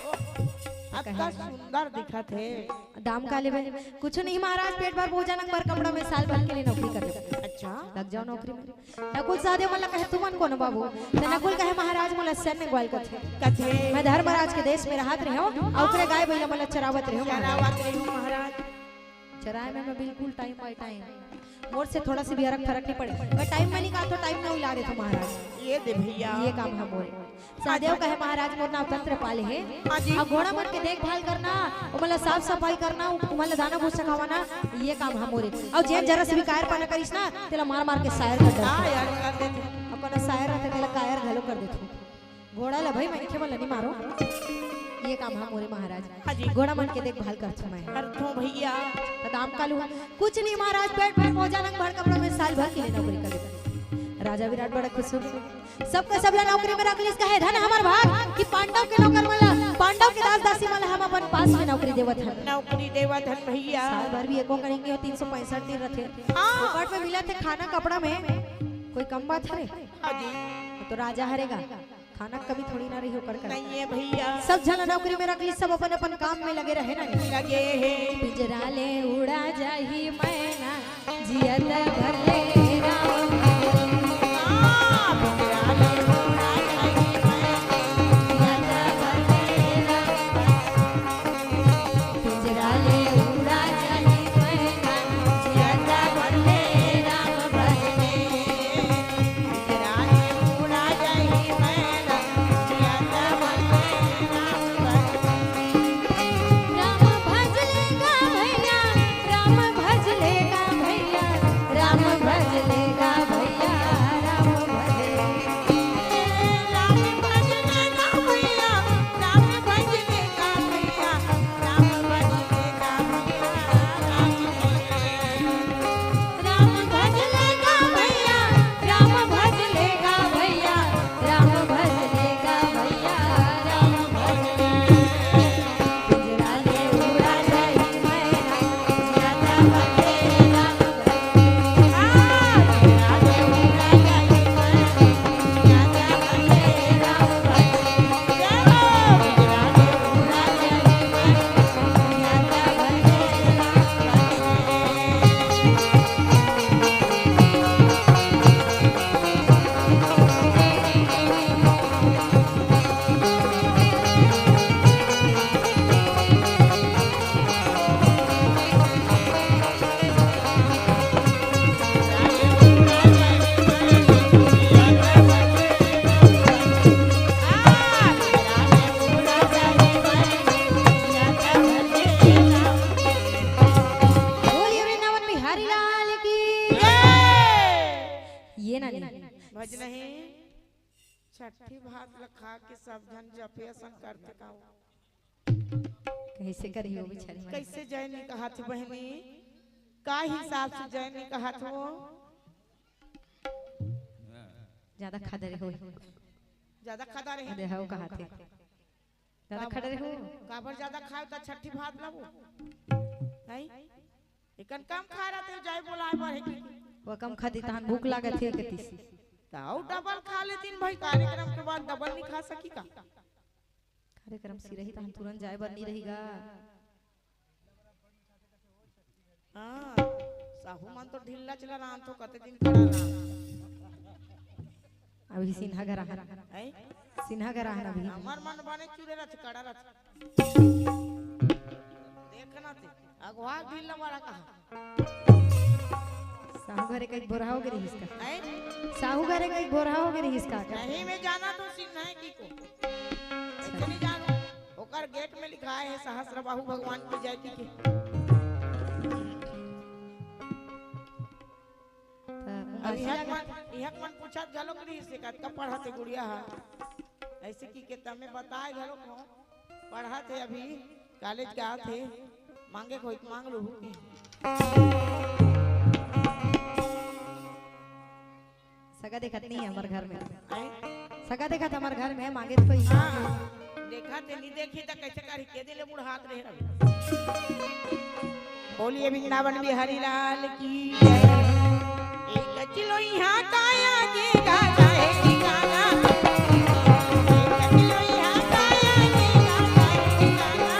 अतका सुंदर दिखत हे। दाम का लेबे? कुछ नहीं महाराज, पेट भर भोजन, अंग भर कपड़ा, मैं साल भर के लिए नौकरी कर लेबे। अच्छा। लग जाव नौकरी में। नकुल सहदेव मन ला कहे, तुमन कोन हो बाबू? त नकुल कहे, महाराज, मोला सैन्य ग्वाल कथे। कथे। मैं धर्मराज के देश में रहत रहेंव, अउ ओकरे गाय बइला मन ला चरावत रहेंव महाराज। चरावत रहेंव महाराज। चराए में मैं बिल्कुल time by time। मोर से थोड़ा सा भी हरक फरक नहीं पड़े। मैं टाइम में निकालथों, टाइम में उला देथों महाराज। ये दे भैया। ये काम ह मोरे। सहदेव कहे, महाराज, मोर नाव तंत्रपाल हे। हाँ जी। अउ घोड़ा मन के देखभाल करना, ओमन ला साफ सफाई करना, ओमन ला दाना भूसा खवाना, ये काम ह मोरे। अउ जेन जरा से भी कायर पाना करिस ना, तेला मार मार के सायर कर देथों। हाँ यार, कर देथों। अउ कोनो सायर रहिथे, तेला कायर घलो कर देथों। घोड़ा ला भाई, मनखे मन ला नहीं मारो, ये काम ह मोरे महाराज। हाँ जी। घोड़ा मन के देखभाल करथों मैं। करथों भैया। त दाम का लूहू? कुछ नहीं महाराज, पेट भर भोजन, अंग भर कपड़ा, मैं साल भर के लिए नौकरी कर लेबे। राजा विराट बड़ा खुश हो गए। सबके सब ला नौकरी में रख लिस, कहे, धन हमर भाग कि पांडव के नौकर मन ला, पांडव के दास दासी मन ला हम अपन पास में नौकरी देवत हन। नौकरी देवत हन भैया। साल भर भी एको करेंगे, तीन सौ पैंसठ दिन रथे। हाँ। फोकट में मिलत हे खाना कपड़ा में, कोई कम बात हरे? हाँ जी। तो राजा हरे गा, खाना कमी थोड़ी ना रही ओकर कर। नहीं है भैया। सब झन नौकरी में रख लिस, सब अपन अपन काम में लगे रहे ना। लगे हे। पिंजरा ले उड़ा जाही मैना, जियत भर ले राम। बोलिए वृंदावन बिहारी लाल की। ये ना नहीं। भज नहीं। छठी भात ल खा के सब झन जपे असन करथे का हो? कइसे करही वो बिचारी मन? कइसे जय नइ कहत हे बहिनी? का हिसाब से जय नइ कहत हे वो? ज्यादा खा दे रहे हो। ज्यादा खा दे रहे हो? अरे हव, कहा थे। ज्यादा खा दे रहे हो? काबर ज्यादा खाए त छट्ठी भात लाबो? नहीं? एकन कम खाए रहते, जाए बोलाए बर हे कि? वो कम खाती तहन भूख लागत हे कतिस। त अउ डबल खा लेतिन भाई, कार्यक्रम के बाद डबल नइ खा सकी का? कार्यक्रम सिरही तहन तुरंत जाए बर नइ रही गा। हाँ, साहू मन तो ढिल्ला चला रांधथो, कते दिन खड़ा रहा। अभी सिन्हा घर आहन। हैं? सिन्हा घर आहन अभी। हमर मन बने चुरे रथे, कड़ा रथे। देखना ते, अगवा ढिल्ला बड़ा कहा। साहू घरे कहीं बोरहा हो गे रहिस का? हैं? साहू घरे कहीं बोरहा हो गे रहिस का? नहीं, मैं जाना तो सिन्हा है की को। ऐसे नहीं जानू। ओकर गेट में लिखाए हे सहस्र बाहु भगवान की जय की के। त अब उमसिया इहक मन, इहक मन पूछत घलोक रहिस हे, "कतका पढ़त हे गुड़िया ह?" ऐसे की के तमे बताए घलोक हो, पढ़त हे अभी, कॉलेज जात हे, मांगे कोई मांग लू। सगा देखत नहीं है हमर घर में। आय? सगा देखत हमर घर में, मांगे तो कोई। हाँ, देखा ते नहीं देखी त कैसे करी, के दिन ले बुढ़ात रहे रवि। बोलिए वृंदावन बिहारी लाल की जय। एक चिलोइया काया के गाता है ठिकाना। एक चिलोइया काया के गाता है ठिकाना।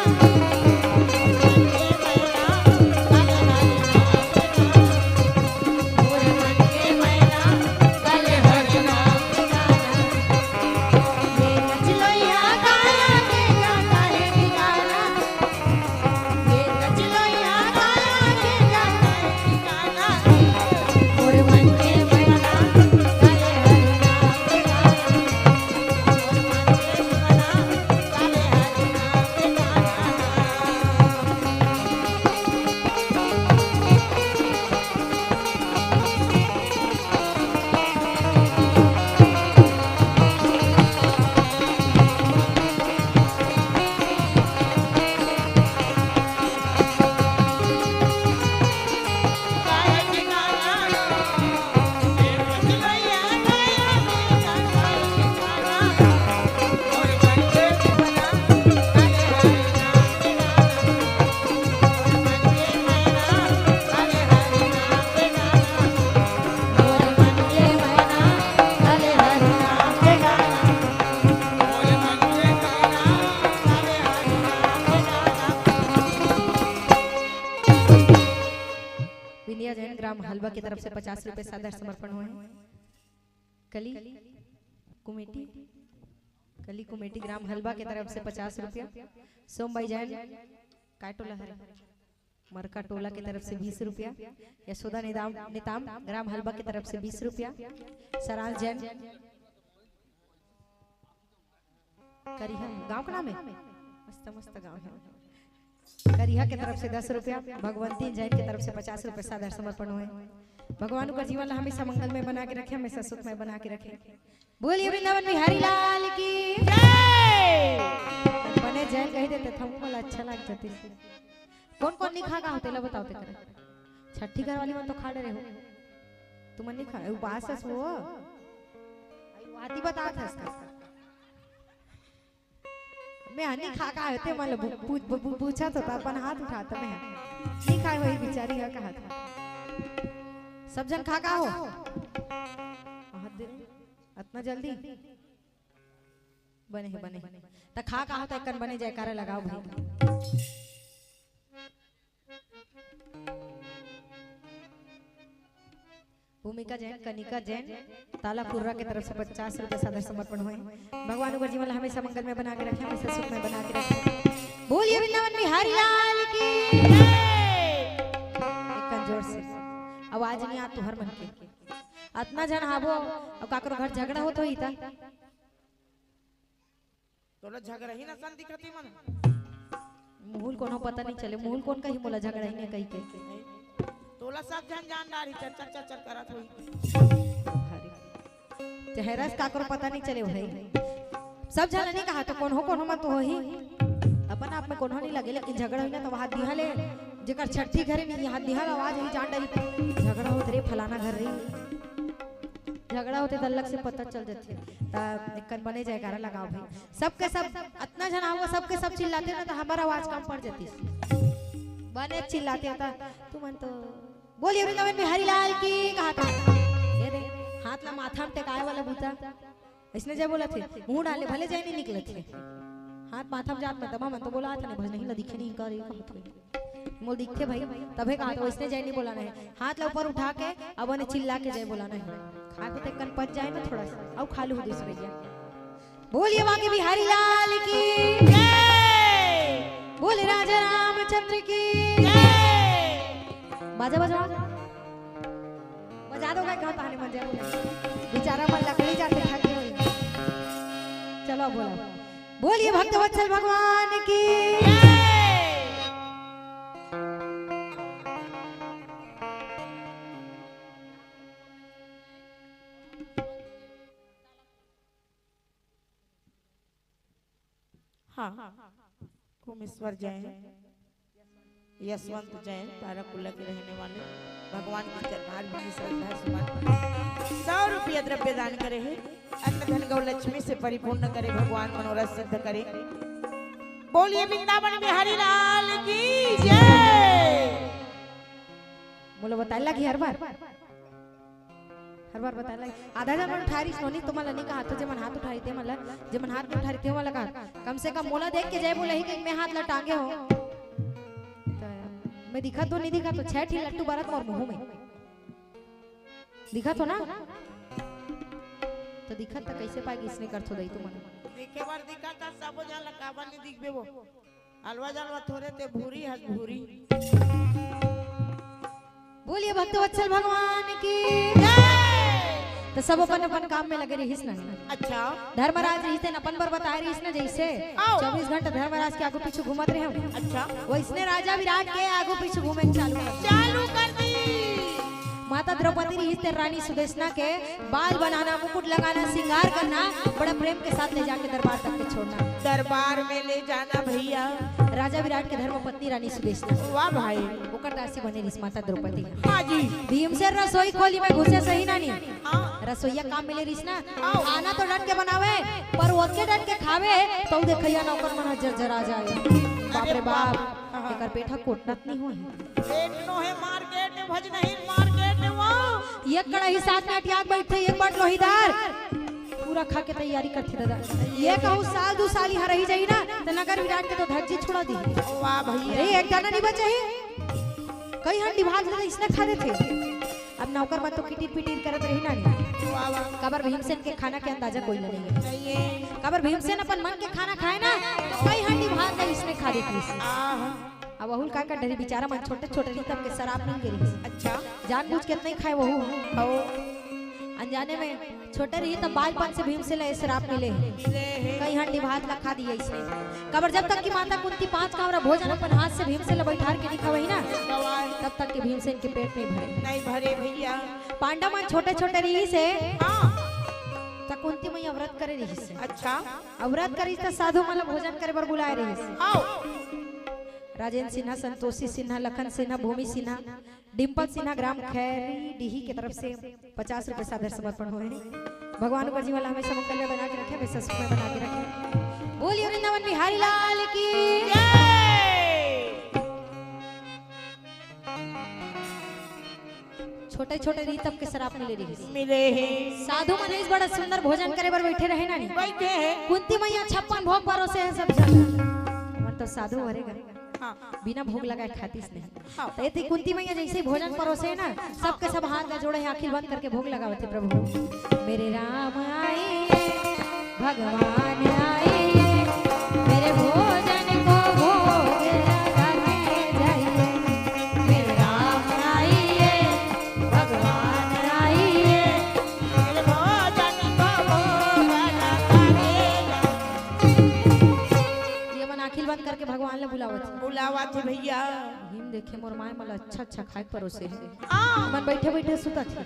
विनया जैन ग्राम हलवा की तरफ से पचास रुपए सादर समर्पण हुए। कली कुमेटी, कली कुमेटी ग्राम हलवा की तरफ से पचास रुपया। सोमबाई जैन, काय टोला हरे? मरका टोला की तरफ से बीस रुपया। यशोदा निदाम, निताम ग्राम हलवा की तरफ से बीस रुपया। सरांश जैन, करिहा गांव का नाम है, मस्त मस्त गांव है। करिहा के तरफ से दस रुपया, भगवंती जैन के तरफ से पचास रुपया सादर समर्पण हुए। भगवान ओकर जीवन ला हमेशा मंगलमय बना के रखे, हमेशा सुखमय बना के रखे। बोलिए वृंदावन बिहारी लाल की जय। बने जैन कहि देते, थमको ला अच्छा लग जाती। कौन कौन नहीं खा का होते ला बताओ ते करे। छठी घर वाली मन तो खा डरे हो, तुमन नहीं खा, उपास हो। आई वाती बता था इसका। मैं हनी खा का होते, मतलब, पू-, पू-, पू-, पूछा तो था, अपन हाथ उठा था, मैं नहीं खाए, वही बिचारी का कहा था। सब जन खा का हो? हाथ दे, अतना जल्दी? बने हे, बने हे। त खा का हो, त एकन बने जयकारा लगाओ भाई। भूमिका जैन, कनिका जैन, ताला कुर्रा के तरफ से पचास रुपए सादर समर्पण हुए। भगवान ओकर जीवन ला हमेशा मंगल में बना के रखे, हमेशा सुख में बना के रखे। बोलिए वृंदावन बिहारी लाल की जय। एक जोर से आवाज नहीं आ तुहर मन के। अतना झन हाबो, अब काकरो घर झगड़ा होत होही ता। तोला झगड़ा ही ना सन दिखती मन। मुहुल कोनो पता नहीं चले, मुहुल कोन कही मोला झगड़ा ही नहीं कही के। तोला सब झन जान डारी, चर चर चर चर करत होही। चेहरा से काकरो पता नहीं चले भाई। सब झन नहीं कहा तो कोन हो, कोन हो मत होही। अब अपना आप में कोनो नहीं लगे, लेकिन झगड़ा होई ना तो वहाँ दिहा ले, जेकर छठी घर में यहाँ दिहा आवाज ही जान डरी, झगड़ा होत रे फलाना घर रे, झगड़ा होते त अलग से पता चल जाथे। त एक कन बने जयकारा लगाओ भाई, सबके सब अतना झन आओ, सबके सब चिल्लाते ना तो हमार आवाज कम पड़ जाती, बने चिल्लाते होता। तू मन तो बोलिए वृंदावन बिहारी लाल की कहा था। ये दे, हाथ ला माथा में टेकाए वाला बूता। इसने जय बोला थे, मुंह डाले भले जय नहीं निकले थे। हाथ माथा में जात में दबा मन तो बोला था ना, भज नहीं ला दिखे नहीं कर, ये कहा था। मोल दिखे भाई, तभे कहा था, इसने जय नहीं बोला नहीं। हाथ ला ऊपर उठा के, अब उन्हें चिल्ला के जय बोला नहीं। खा के ते कन पच जाए ना थोड़ा सा, अब खा लू दूसरे भैया। बोलिए बांके बिहारी लाल की जय। बोले राजा रामचंद्र की जय। बाजा बजाओ, बजा दो भाई, कहाँ ताने बजा बोले। बेचारा मन लकड़ी जाते थक गए। चलो बोलो, बोलिए भक्त वत्सल भगवान की जय। हाँ, कुमेश्वर जैन, यशवंत जैन, ताराकुला के रहने वाले, भगवान की चरणार भूमि श्रद्धा सुमन सौ रुपया द्रव्य दान करे हे। अन्न धन गौ लक्ष्मी से परिपूर्ण करे, भगवान मनोरथ सिद्ध करे। बोलिए वृंदावन बिहारी लाल की जय। मोला बताए लगी हर बार। हर बार बताए लगे। आधा जन मन उठारिस नोनी, तो मन ला नहीं कहा, तो जे मन हाथ उठारी ते मन ला, जे मन हाथ नहीं उठारी ते मन ला कहा। कम से कम मोला देख के जय बोलही कि मैं हाथ ला टांगे हो। तो मैं दिखा तो नहीं दिखा, तो छह ठी लट्टू बरत मोर मुंह में। दिखा तो ना? तो दिखा तो कैसे पाएगी इसने कर तो दई तुमन। देखे बार दिखा था, सब जन ला काबर नहीं दिखबे वो। अलवा जलवा थोरे ते भूरी हस भूरी। बोलिए भक्त वत्सल भगवान की जय। तो सब अपन अपन काम में लगे रहिस ना। अच्छा। धर्मराज रहिस तेन अपन बर बताए रहिस ना, जैसे आओ। चौबीस घंटा धर्मराज के आगू पीछू घूमत रहे हम। अच्छा। वैसने राजा विराट के आगू पीछू घूमे चालू कर। चालू कर दी। माता द्रौपदी रहिस तेन रानी सुदेशना के बाल बनाना, मुकुट लगाना, श्रृंगार करना, बड़ा प्रेम के साथ ले जाके दरबार तक के छोड़ना। दरबार में ले जाना भैया। राजा विराट के धर्म पत्नी रानी सुदेशना। वाह भाई। ओकर दासी बने रिस माता द्रौपदी। हाँ जी। भीमसेन रसोई खोली में घुसे सही नानी। हाँ। रसोईया काम मिले रिस ना। आओ। खाना तो डट के बनावे, पर ओतके डट के खावे, तो देखैया नौकर मन जर जरा जाए। बाप अरे रे बाप। बाप। हाँ। एकर पेट ह कोटनत नहीं होए। पेट नो है मार्केट, भज नहीं मार्केट वो। एक कड़ाही साथ में अटियाक बैठे, एक बाट लोहीदार। पूरा खा के तैयारी करथे दादा। ये कहूँ साल दू साल यहाँ रही जाई ना, तो नगर विराट के तो धज्जी छुड़ा दी। वाह भैया। अरे एक दाना नहीं बचा ही। कई हंडी भात ले इसने खा देथे। अब नौकर मन तो किटिर पिटिर करत रही ना। वाह, वाह। काबर भीमसेन के खाना के अंदाजा कोई ला नहीं है। नहीं है। काबर भीमसेन अपन मन के खाना खाए ना, तो कई हंडी भात ले इसने खा देती। आहा। अब अहुल का कर डरी, बेचारा मन छोटे छोटे रही तब के शराब नहीं गिरी। अच्छा। जानबूझ के नहीं खाए वहू। हो। अनजाने में छोटे रही तब बालपन से भीमसेन ला शराब मिले। मिले हे। कई हंडी भात ला खा दिए इसने। काबर जब तक कि माता कुंती पांच कांवरा भोजन अपन हाथ से भीमसेन ला बैठार के नहीं खवाई ना, खवाए। तब तक के भीमसेन के पेट नहीं भरे। नहीं भरे भैया। पांडव मन छोटे छोटे रही से हाँ। त कुंती मैया व्रत करे रही से। अच्छा। अब व्रत करी त साधु मन ला भोजन करे बर बुलाए रही से। आओ। राजेंद्र सिन्हा, संतोषी सिन्हा, लखन सिन्हा, भूमि सिन्हा, डिम्पल सिन्हा, ग्राम खैरी डीही के तरफ से पचास रुपए सादर समर्पण होए हे। भगवान ऊपर जीवन ला हमेशा मंगल में बना के रखे, हमेशा सुख में बना के रखे। बोलिए वृंदावन बिहारी लाल की जय। छोटे छोटे रही तब के शराब मिले रही। मिले हे। साधु मन इस बड़ा सुंदर भोजन करे बर बैठे रहे ना नी। बैठे हे। कुंती मैया छप्पन भोग परोसे हे सब जन। मन तो साधु हरे गा। हाँ। बिना भोग लगाए खातीस नहीं। हाँ। तो ये थी कुंती मैया जैसे ही भोजन परोसे हे ना, सबके सब हाथ ला जोड़े हे, आँखी बंद करके भोग लगावत हे, प्रभु मेरे राम आइए, भगवान आइए, मेरे भोजन को भोग लगा के जाइए। मेरे राम आइए, भगवान आइए, मेरे भोजन को भोग लगा के जाइए। ये मन आँखी बंद करके भगवान ला बुलावत हे। बुलावत हे भैया। भीम देखे मोर माय मन ला अच्छा अच्छा खाए परोसे हे। हाँ। मन बैठे बैठे सुतत हे।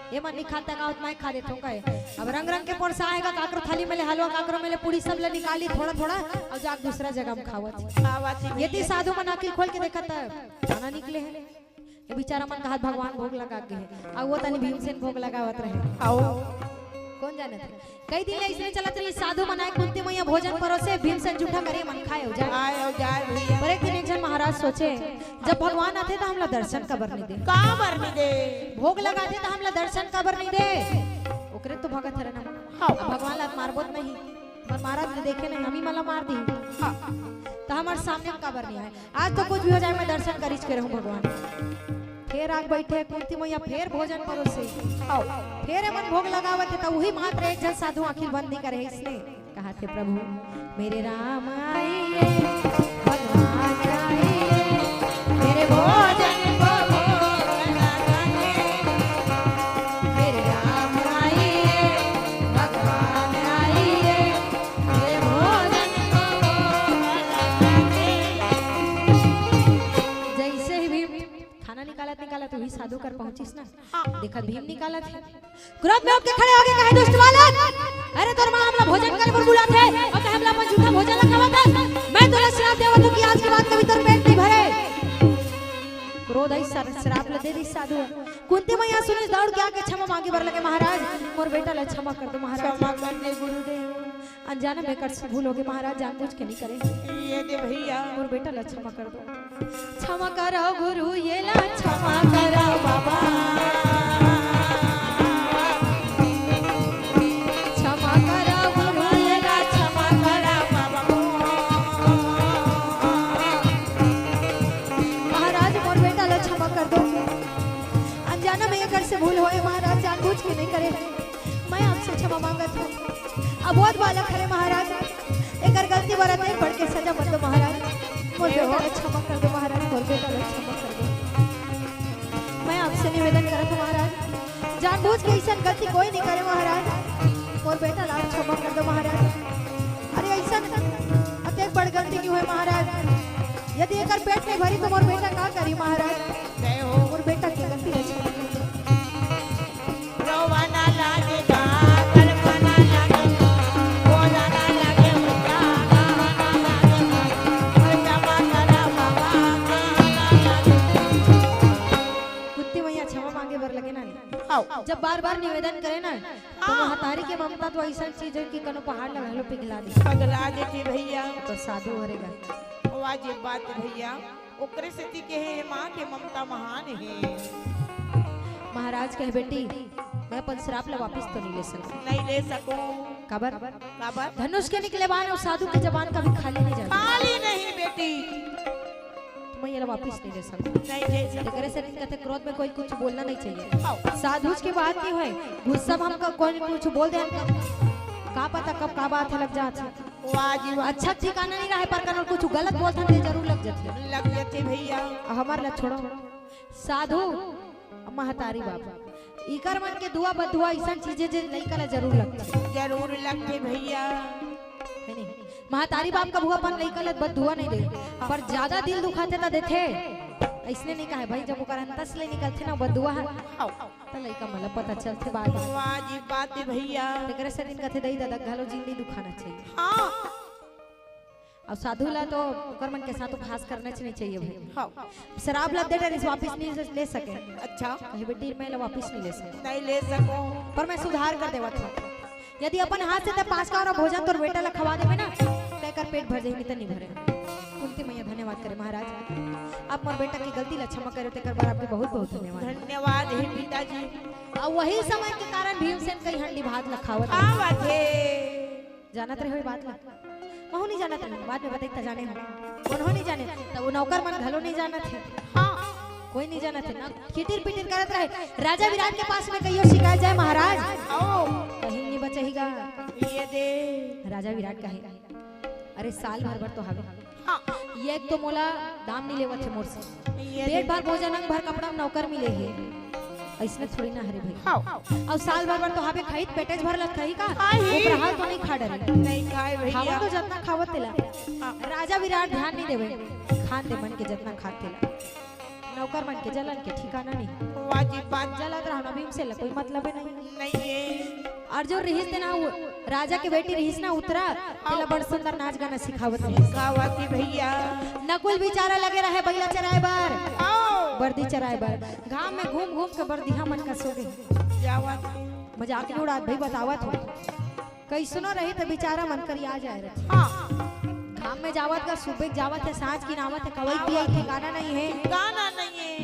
ये मन नहीं खाता का, मैं खा देथों कहे। अब रंग रंग के परसा आएगा, काकरो थाली में ले हलवा, काकरो में ले पूड़ी, सब ले निकाली थोड़ा थोड़ा, अउ जाके दूसरा जगह में खावत। खावत ही ये ती भैया। साधु मन आँखी खोल के देखत हे, खाना निकले हे। ये बेचारा मन कहत भगवान भोग लगा के हे, अउ वो तनी भीमसेन भोग लगावत रहे। आओ। कोन जानत हे? कई दिन ले अइसने चलत रहिस, साधु मन आए, कुंती मैया भोजन परोसे, भीमसेन जूठा करे, मन खाए अउ जाए। आए अउ जाए भैया। पर एक दिन एक झन महाराज सोचे, जब भगवान आथे त हमला दर्शन काबर नइ दे? काबर नइ दे? भोग लगाथे त हमला दर्शन काबर नइ दे? ओकरे तो भगत हरे ना। हाँ। अब भगवान ला मारबो त नहीं, पर महाराज ने देखे नहीं, हमी मला मार दी। हाँ। त हमर सामने काबर नइ आए? आज तो कुछ भी हो जाए, मैं दर्शन करिच के रहूं भगवान। फेर आके बइठे कुंती मैया, फेर भोजन परोसे। आओ। फेर एमन भोग लगावत हे, त उही मात्र एक झन साधु आँखी बंद नइ करे हे, अइसने कहाथे, प्रभु मेरे राम आइए, भगवान आइए, मेरे भोजन को भोग लगाइए। मेरे राम आइए, भगवान आइए, मेरे भोजन को भोग लगाइए। जइसे ही भीम खाना निकालत निकालत उही साधु कर पहुंचिस ना, हाँ। देखत भीम निकालत हे। क्रोध में उठ के खड़े होके कहे, दुष्ट बालक, अरे तोर माँ हमला भोजन करे बर बुलाथे अउ तैं हमला अपन जूठा भोजन ला खवाथस। मैं तोला श्राप देवत हूँ कि आज के बाद कभी तोर पेट नहीं भरे। क्रोध आई सर-, श्राप ला दे दिस साधु। कुंती मैया सुनिस, दौड़ के आके क्षमा मांगे बर लगे, महाराज मोर बेटा ला क्षमा कर दो महाराज। क्षमा कर दे गुरुदेव। अनजाने में एकर से भूल होगे महाराज, जानबूझ के नहीं करे। ये दे भैया। मोर बेटा ला क्षमा कर दो। क्षमा करो गुरु, ये ला क्षमा करो बाबा। क्षमा करो गुरु, ये ला क्षमा करो बाबा। महाराज मोर बेटा ला क्षमा कर दो। अनजाने में एकर से भूल होए महाराज, जानबूझ के नहीं करे। मैं आपसे क्षमा मांगत हूँ। अबोध बालक हरे महाराज, एकर गलती बर अतेक बड़ के सजा मत दो महाराज। मोर बेटा ला क्षमा कर दो महाराज, मोर बेटा ला क्षमा कर दो। मैं आपसे निवेदन करत हूँ महाराज, जानबूझ के अइसन गलती कोई नहीं करे महाराज, मोर बेटा ला क्षमा कर दो महाराज। अरे अइसन अतेक बड़ गलती नहीं होए महाराज, यदि एकर पेट नहीं भरी तो मोर बेटा का करी महाराज? जय हो। मोर बेटा के गलती है। रोवा ना लागे गा, कल्पना लागे गा, बोला ना लागे गा, गाना लागे गा, क्षमा करा बाबा, गाना लागे गा। कुंती मैया क्षमा मांगे बर लगे ना। आओ। जब बार-बार निवेदन करे ना, तो हाँ। महतारी के ममता तो अइसन चीज है कि कनो पहाड़ ला घलो पिघला दे। पगला देथे भैया। तो साधु हरे गा। वाजिब बात भैया। ओकरे सेती कहे हे माँ के ममता महान हे। महाराज कहे, बेटी, मैं अपन श्राप ला वापिस तो नहीं ले सकूं। नहीं ले सकूं। काबर? काबर? धनुष के निकले बाण अउ साधु के जबान कभी खाली नहीं जाथे। खाली नहीं बेटी। तो मैं ये ला वापिस नहीं ले सकूं। नहीं ले सकूं। एकरे सेती कथे, क्रोध में कोई कुछ बोलना नहीं चाहिए। हाँ। साधु के बात नहीं होए, गुस्सा में हमका कोई कुछ बोल दे, हमका का पता कब का बात लग जाथे। वाह जी वाह। अच्छा ठिकाना नहीं रहे, पर कनो कुछ गलत बोलथन ते जरूर लग जाथे। लग जाथे भैया। अब हमार ला छोड़ो। साधु, महतारी बाप, इकर मन के दुआ बदुआ अइसन चीजें जे लइका ला जरूर लगथे। जरूर लगथे भैया। है नहीं? महतारी बाप कभू अपन लइका ला बदुआ नहीं दे, पर ज्यादा दिल दुखाथे त देथे। अइसने नहीं कहे भाई, जब ओकर अंतस ले निकलथे ना बदुआ ह, आओ। त लइका मन ला पता चलथे बाद में। वाह जी, बात है भैया। तेकरे सेती कथे, दई ददा घलो जिंदगी दुखाना चाहिए। हाँ। अउ साधु ला तो ओकर मन के साथ उपहास करना च नहीं चाहिए भाई। हाँ। श्राप ला दे डरिस, वापिस नहीं ले सके। अच्छा। कहे, बेटी, मैं ला वापिस नहीं ले सकूं। नहीं ले सकूं। पर मैं सुधार कर देवत हूँ। यदि अपन हाथ से ते पास का और भोजन तोर बेटा ला खवा देबे ना, तेकर पेट भर जाही, नहीं त नहीं भरे। कुंती मैया धन्यवाद करे, महाराज, आप मोर बेटा की गलती ला क्षमा करे, तेकर बर आपके बहुत बहुत धन्यवाद। धन्यवाद हे पिताजी। अउ वही समय के कारण भीमसेन कई हंडी भात ला खावत हे। खावत हे। जानत रहे हो बात ला? महू नहीं जानत रहे, बाद में बताई त जाने हो। कोनो नहीं जाने, त वो नौकर मन घलो नहीं जानत हे। हाँ। कोई नहीं जानत हे ना, खिटिर पिटिर करत रहे। राजा विराट के पास में कहियो शिकायत जाए महाराज। आओ। कहीं नहीं बचही गा। ये दे। राजा विराट कहे, अरे साल भर बर तो हवे। हाँ। ये एक तो मोला दाम नहीं लेवत हे मोर से। ये पेट भर भोजन, अंग भर कपड़ा में नौकर मिले हे। अइसने थोड़ी ना हरे भाई। हाँ। अउ साल भर बर तो हवे खाई, पेटेच भर लग खाई का? खाई। ऊपर हाल तो नहीं खा डरे। नहीं खाए भैया। खावा तो जतना खावत तेला। हाँ। राजा विराट ध्यान नहीं देवे। खान दे मन के जतना खात तेला। नौकर मन के जलन के ठिकाना नहीं। वाह जी, बात जलत रहा ना भीमसेन ला, कोई मतलब नहीं। नहीं है। और जो रहिस ते ना, वो राजा के बेटी रहिस ना उत्तरा, तेला बड़ सुंदर नाच गाना सिखावत रहिस। सिखावत ही भैया। नकुल बेचारा लगे रहे बइला चराए बर, आओ। बरदी चराए बर। घाम में घूम घूम के बरदिहा मन का सो गे। क्या बात है। मजाक नहीं उड़ात भाई, बतावत हो। कइसनो रही त बेचारा मन करिया जाए रहिथे। हाँ। घाम में जावत का, सुबह के जावत हे, सांझ किन आवत हे, खवई पियई ठिकाना नहीं है। ठिकाना नहीं है।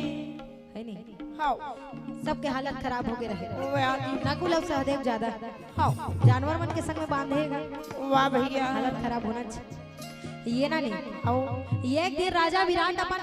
है नहीं? हाँ। सबके हालत खराब हो गे रहे। वो आदि। नकुल अउ सहदेव ज्यादा। हाँ। जानवर मन के संग में बांधे हे। वाह भैया। हालत खराब होना चाहिए। ये ना नहीं। हाँ। ये एक दिन राजा विराट अपन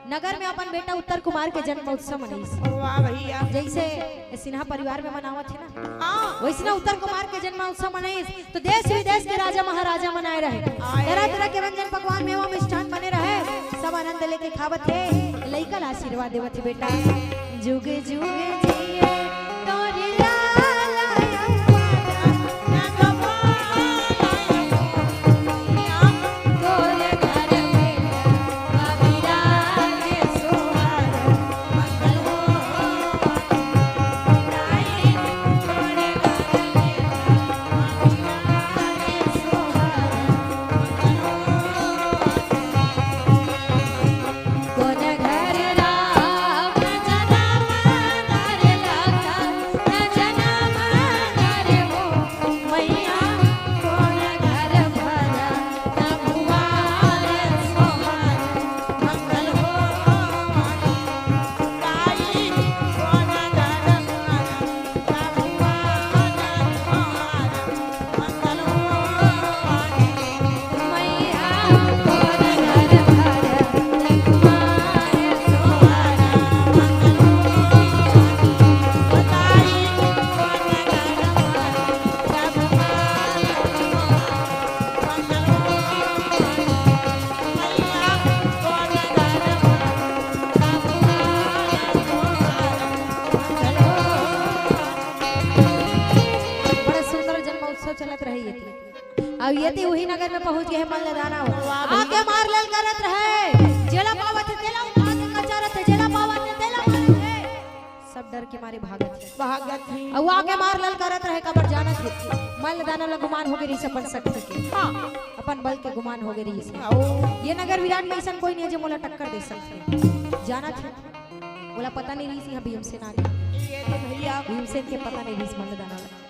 नगर में अपन बेटा उत्तर कुमार के जन्म उत्सव मनाइस। वाह भैया। जइसे सिन्हा परिवार में मनावत हे ना, हाँ। वइसने उत्तर कुमार के जन्म उत्सव मनाइस, तो देश विदेश के राजा महाराजा मन आए रहे। आए। तरह तरह के व्यंजन पकवान मेवा मिष्ठान बने रहे, सब आनंद लेके खावत हे। लइका ला आशीर्वाद देवत हे, बेटा जुग जुग जिए तोर लाला। बड़ा सुंदर जन्म उत्सव चलत रहे ये थी। अब ये थी उही नगर में पहुंच गे हे मल्ल दानव। वाह भैया। आके मार ललकारत रहे, जेला पावत हे तेला उठा के कचारत हे, जेला पावत हे तेला मारत हे। सब डर के मारे भागत हे। भागत हे। अउ आके मार ललकारत रहे, काबर जानत हे, मल्ल दानव ला गुमान हो गे रहिस अपन शक्ति के। हाँ। अपन बल के गुमान हो गे रहिस। आओ। ये नगर विराट में अइसन कोई नहीं हे जे मोला टक्कर दे सकथे। जानत हे, मोला पता नहीं रहिस इहाँ भीमसेन आगे। ये दे भैया। भीमसेन के पता नहीं रहिस मल्ल दानव ला।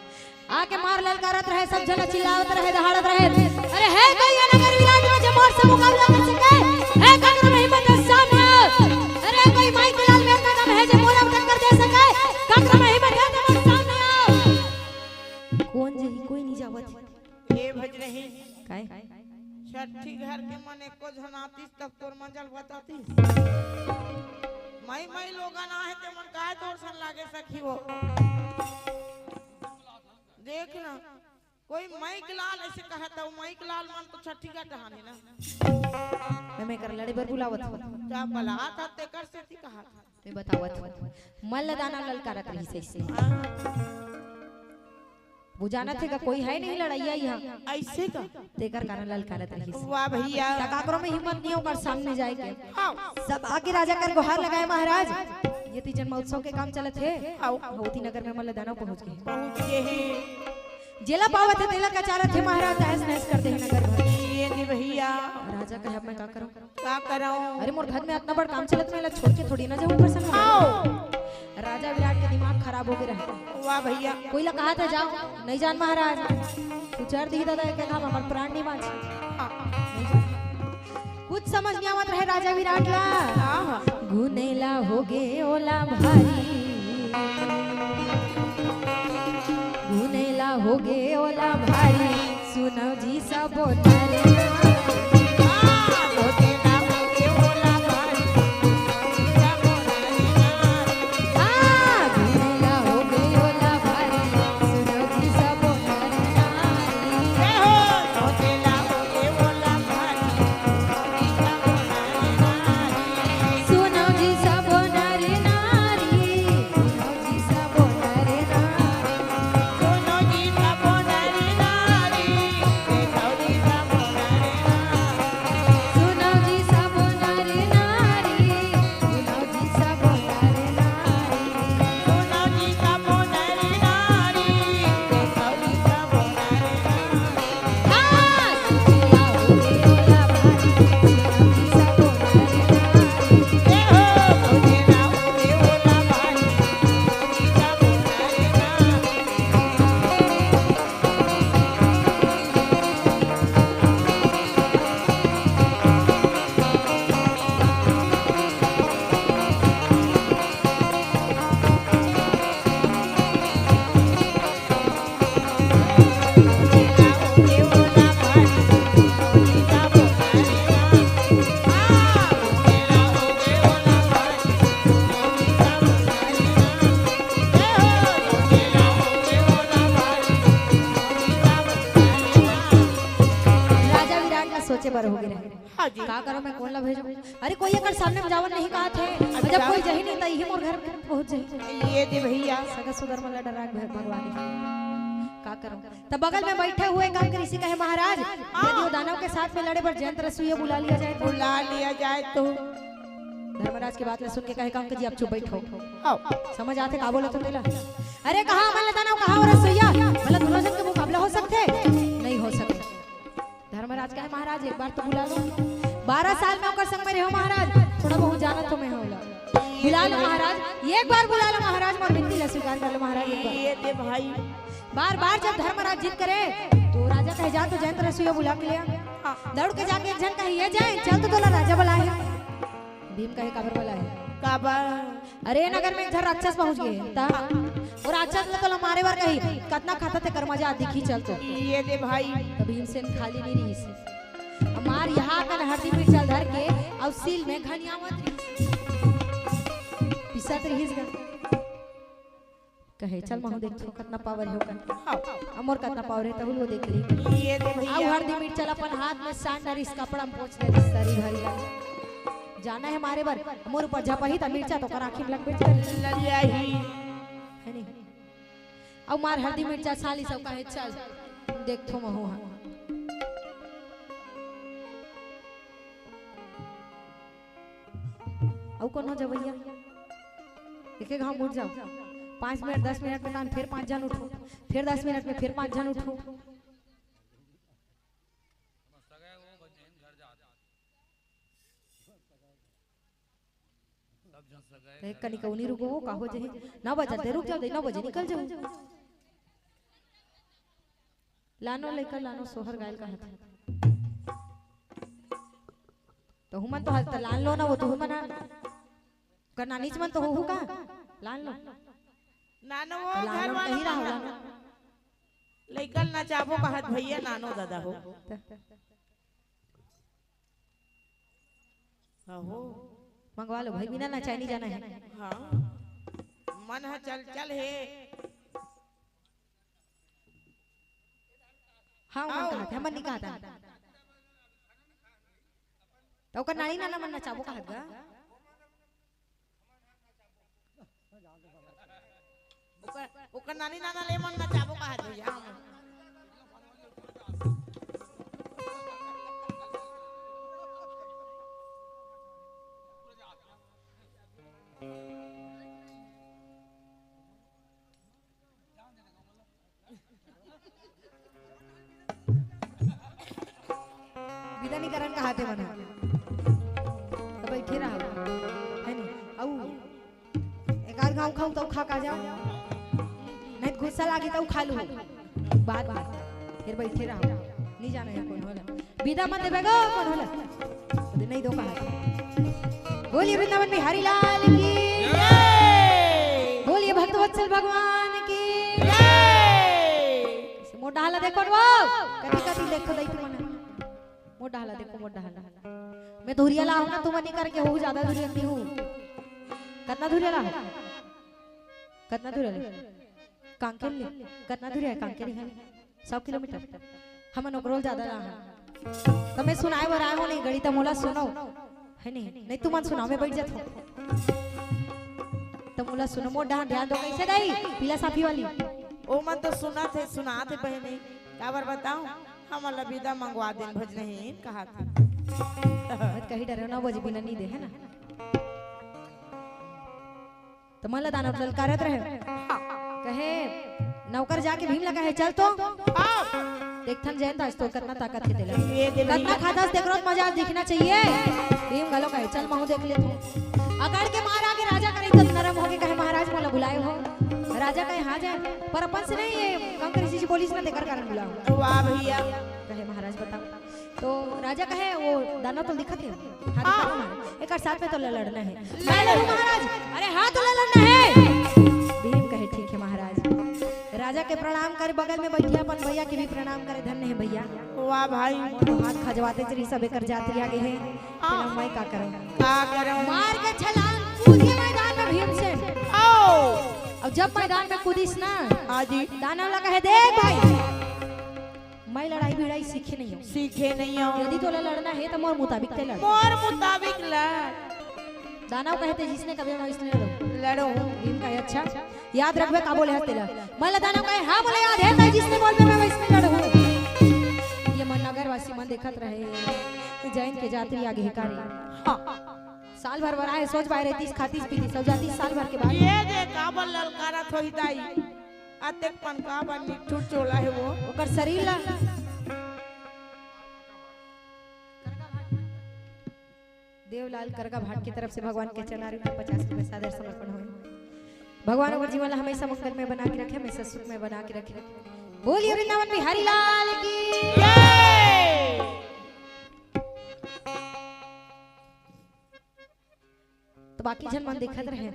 आके मार ललकारत रहे, सब झन चिल्लावत रहे, दहाड़त रहे, "अरे हे कोई ये नगर विराट में जे मोर से मुकाबला कर सके? हे काकरो में हिम्मत हे सामने आओ। अरे कोई माई के लाल में अतना दम हे जे मोला टक्कर दे सके? काकरो में हिम्मत हे त मोर सामने आओ।" कोन जही, कोई नहीं जावत। ए भजनही। काय? छट्ठी घर के मन एको झन आतिस तब तोर मजा ल बतातिस। माई माई लोगन आहे ते मन काय तोर सन लागे सखी वो। देख ना, कोई माई के लाल अइसे कहत हे, माई के लाल मन तो छट्ठी घर डहान हे ना। मैं, मैं कर लड़े बर बुलावत हूँ। का बलात हे तेकर सेती कहत हे। मैं बतावत हूँ। मल्ल दानव ललकारत रहिस अइसे। हाँ। वो जानत हे का कोई हे नहीं लड़इया इहाँ। अइसे का? तेकर कारण ललकारत रहिस। वाह भैया। त काकरो में हिम्मत नहीं हे ओकर सामने जाए के। हाँ। सब आके राजा कर गुहार लगाए, "महाराज, ये ती जन्म उत्सव के काम चलत हे।" हाँ। होती नगर में मल्ल दानव पहुँच गे। पहुँच गे हे। जेला पावत हे तेला कचारत हे महाराज, तहस नहस कर दे हे नगर भर। ये दे भैया। राजा कहे, "अब मैं का करंव?" का करंव? अरे मोर घर में अतना बड़ काम चलत, मैं एला छोड़ के थोड़ी ना जाहूँ प्रसंग में। आओ। राजा विराट के दिमाग खराब हो गे रहे। वाह भैया। कोई ला कहत हे जाव, नहीं जान महाराज। तू चर दिही दादा, एक घाम हमर प्राण नहीं बाँची। हाँ। नहीं जान। कुछ समझ नहीं आवत रहे राजा विराट ला। हाँ, हाँ। गुनेला हो गे ओला भारी। गुनेला हो गे ओला भारी। सुनव जी सबो नर नारी। हाँ, गुनेला हो गे ओला भारी। सुनव जी सबो नर नारी। सुनव जी सबो नर नारी। सुनव जी सबो नर नारी। सुनव जी सबो नर नारी। सुनव जी सबो नर पर हो गे रहे। हाँ जी। का करो, मैं कोन ला भेजो? अरे, कोई एकर सामने में जावन नहीं कहा थे। अच्छा। जब कोई जही नहीं, त इही मोर घर में पहुंच जाही। ये दे भैया। सगा सुधर मन ला डरा भगवान। का करो? तब बगल में बैठे हुए कंक ऋषि कहे, महाराज, हाँ। यदि वो दानव के साथ में लड़े बर जयंत रसोइया बुला लिया जाए तो? बुला लिया जाए तो? धर्मराज के बात ला सुन के कहे, कंक जी, आप चुप बैठो। आओ। समझ आथे का बोलत हो तेला? अरे, कहाँ हमन ला दानव, कहाँ वो रसोइया? मतलब, दोनों जन के मुकाबला हो सकथे? नहीं हो सकथे। धर्मराज कहे, महाराज, एक बार तो बुला लो। बारह साल में ओकर संग में रहे हो महाराज, थोड़ा बहुत जानत हो मैं हो ला। बुला लो महाराज, एक बार बुला लो महाराज, मोर विनती ला स्वीकार कर लो महाराज, एक बार। ये दे भाई। बार बार जब धर्मराज जिद करे, तो राजा कहे, जा तो जयंत रसोइया बुला के ले आ। हाँ। दौड़ के जाके एक झन कहे, ये जयंत, चल तो तोला राजा बुलाए हे। भीम कहे, काबर बुलाए हे? काबर? अरे, नगर में एक झन राक्षस पहुंच गे हे, त वो राक्षस ला तोला मारे बर कही, कतना खाता तेकर मजा दिखही, चल तो। ये दे भाई। त भीमसेन खाली नहीं रहिस। अब मार यहाँ कन हरदी मिर्चा धर के, अउ सील में घनियावत रहिस। पिसत रहिस गा। कहे, चल महूं देखथों, कतना पावर हे ओकर। हाँ। अउ मोर कतना पावर हे, तहूँ वो देख ली। ये दे भैया। अउ हरदी मिर्चा ला अपन हाथ में सान डरिस, कपड़ा में पोंछ डरिस, सरी भरी ला। जाना हे मारे बर, मोर ऊपर झपही त मिर्चा तो ओकर आँखी में लगबे कर। ललिया ही। हे नहीं? अउ मार हरदी मिर्चा साली सब कहे, चल, देखथों महूं हा। अउ कोनो जवइया? एके घांव उठ जाओ। पाँच मिनट, दस मिनट में तान फेर पाँच झन उठो, फेर दस मिनट में फेर पाँच झन उठो। ए, कनिकौनी रुको हो, का हो जाही? नौ बजत हे, रुक जाओ, दे, नौ बजे निकल जाओ। लानो लइका, लानो सोहर गायल कहत हे। तो हुमन तो हल त लान लो ना, वो तो हुमन आ। का नानीच मन तो हो, हो का? लान लो। नानो वो तो लान घर लो, वाला कहीं रहो, मन लान लो। लइका ल नचाबो कहत भैया, नानो दादा हो। त- अहो। मंगवा लो भाई, बिना नचाए नहीं जाना हे। हाँ। मन ह चल, चल हे। हाँ, मन आओ। कहत हे, मन नहीं कहत हे। त ओकर नानी नाना मन नचाबो कहत गा। ओकर, ओकर नानी नाना ले मन नचाबो कहत भैया, हाँ, मन। बिदा नहीं करन कहाथे मन। त बइठे रहा। हे नहीं? अउ एकाध घांव खाहू तउ खा का जाओ। नहीं त गुस्सा लागे तउ खा लू। बाद में। फेर बइठे रहा। नहीं जाना हे कोन हो ला। बिदा मत देबे गो, कोन हो ला। अरे नहीं दो कहा। बोलिए वृंदावन बिहारी लाल की। जय। बोलिए भक्तवत्सल भगवान की। जय। मोर डहर ला देखो न वो। कति कति देखो दई तुमन। मोर डहर ला देखो, मोर डहर ला। मैं धुरिया ला हूँ ना, तुमन नहीं करके हो ज्यादा धुरिया नहीं हूँ। कतना धुरिया ला? कतना धुरिया ला? कांकेर ले। कतना धुरिया हे कांकेर ले? सौ किलोमीटर। हमन ओकरो ले ज्यादा ला हन। त मैं सुनाए बर आए हूँ नहीं, गड़ी त मोला सुनो। हे नहीं? नहीं तुमन सुनाओ, मैं बइठ जाथों। त मोला सुनो, मोर डहर ध्यान दो, कइसे दई? पीला साफी वाली। ओ मन तो सुनत हे, सुनात हे बहिनी। काबर बताओ? हमन ला बिदा मंगवा देन भजनहीन कहाथे। मत कही डरे, नौ बजे बिना नहीं दे, हे ना? त मन ला दानव ललकारत रहे। हाँ। कहे, नौकर जाके भीम ला कहे, चल तो। हाँ। देखथन जयंत आज तो कतना ताकत हे तेला। ये दे कतना भैया। खाथस तेकरो मजा दिखना चाहिए। भीम घलो कहे, चल महूं देख लेथों। अकड़ के मार आगे राजा करा इतना नरम होके कहे, महाराज मोला बुलाए हो। राजा कहे, हाँ जयंत, पर अपन से नहीं, ये कंक ऋषि जी बोलिस ना, तेकर कारण बुलाए हो। वाह भैया। कहे, महाराज बताओ। तो राजा कहे, वो दानव तो दिखत हे, हाँ, हाँ। दिखत हे महाराज। एकर साथ में तोला लड़ना हे। मैं लड़ूं महाराज? अरे हाँ, तोला लड़ना हे। भीम कहे, ठीक हे महाराज। राजा के प्रणाम करे, बगल में बइठे अपन भैया के भी प्रणाम करे, धन्य हे भैया। वाह भाई। मोर हाथ खजवाते चली, सब एकर जात रिहा गे हे। हाँ। तेला मैं का करंव? का करंव? मार के छलांग, कूद के मैदान में भीमसेन। आओ। अउ जब मैदान में कूदिस ना, हाँ जी। दानव ला कहे, देख भाई, भाई, लड़ाई भिड़ाई सीखे नहीं हो। सीखे नहीं हो। यदि तोला लड़ना हे, त मोर मुताबिक तैं लड़। मोर मुताबिक लड़। दानव कहे, "तैं जइसने कबे, मैं वइसने लड़हूं।" लड़हूं। भीम कहे, "अच्छा, याद रखबे का बोले हस तेला।" मल्ल दानव कहे, "हां, मोला याद हे, तैं जइसने बोलबे, मैं वइसने लड़हूं।" ये मन नगरवासी मन देखत रहे, जैन के जातरी आगे हे का रे। हां। साल भर बर आए, सोच बाय रहतीस, खातीस पीतीस, अउ जातीस साल भर के बाद। ये दे काबर ललकारत होही दाई, अतेक पन काबर निठुर चोला हे वो। ओकर सरीर ला। देवलाल करगा भाट के तरफ से भगवान के चरणारविंद में पचास रुपए सादर समर्पण होय। भगवान ओकर जीवन ला हमेशा मंगल में बना के रखे, हमेशा सुख में बना के रखे। बोलिए वृंदावन बिहारी लाल की। जय। त बाकी झन मन देखत रहे,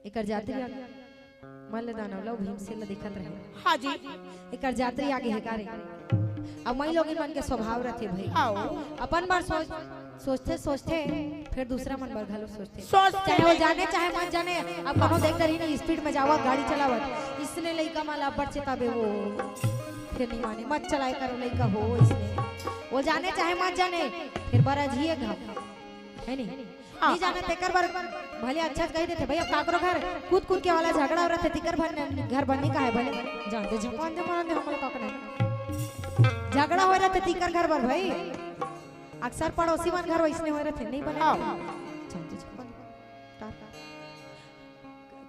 एकर जातरी आगे, मल्ल दानव ला, भीमसेन ला देखत रहे। हां जी। एकर जातरी आगे हे का रे। अब माईलोगिन मन के स्वभाव रथे भाई। हां। अपन बर सोच, सोचथे, सोचथे, फेर दूसरा मन बर घलो सोचथे। सोचथे। चाहे वो जाने, चाहे मत जाने, अब कोनो देख डरही नहीं, speed में जावत, गाड़ी चलावत, इसने लइका मन ला अब्बड़ चेताबे वो, फेर नहीं माने, "मत चलाए करो लइका हो," इसने। वो जाने चाहे मत जाने, फेर बरा जिए घाव। हे नहीं? हां। नहीं जाने तेकर बर भले अच्छा से कहि देथे, "भई, अब काकरो घर कूद कूद के वाला झगड़ा हो रथे, तेकर भर घर बर नहीं कहे भले।" जानते झपन दे, मरन दे, हमला का करना हे। झगड़ा हो रथे तेकर घर बर भाई। अक्सर पड़ोसी मन घर वइसने हो रथे, नहीं बने। हां। जानते झपन दे।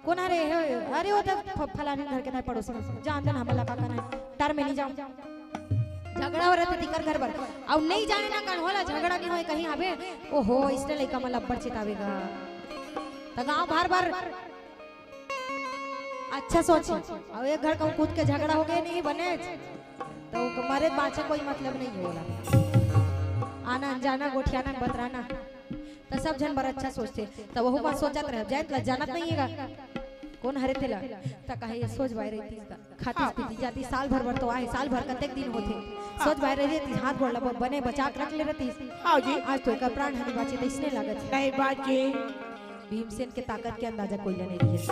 कोन हरे हे? अरे, वो तो फ-, फलानी घर के नहीं, पड़ोसी में। जान देना, हमला का करना हे? डर में नहीं जाऊं। झगड़ा हो रथे तेकर घर बर। अउ नहीं जाने ना कन होला, झगड़ा नहीं होय कहीं हवे। ओहो, इसने लइका मन ला अब्बड़ चेतावेगा। त गांव भर बर अच्छा सोच। अउ एक घर कहूं कूद के झगड़ा हो गए नहीं बने, त मरे बांचे कोई मतलब नहीं होला। आना जाना, गोठियाना बतराना। त सब झन बर अच्छा सोचथे, त वहू बात सोचत रहे, जैन ला जानत नहीं हे गा, कोन हरे तेला, त कहे ये सोच बाय रहतीस त, खातीस पीतीस जातीस, साल भर बर तो आए, साल भर कतेक दिन होथे, सोच बाय रहतीस, हाथ गोड़ ला ब-, बने बचा के रख ले रहतीस। हां जी। आज तो एकर प्राण हानि बांचे, त इसने लागत हे। नहीं बांचे। भीमसेन के ताकत के अंदाजा कोई ला नहीं दिए।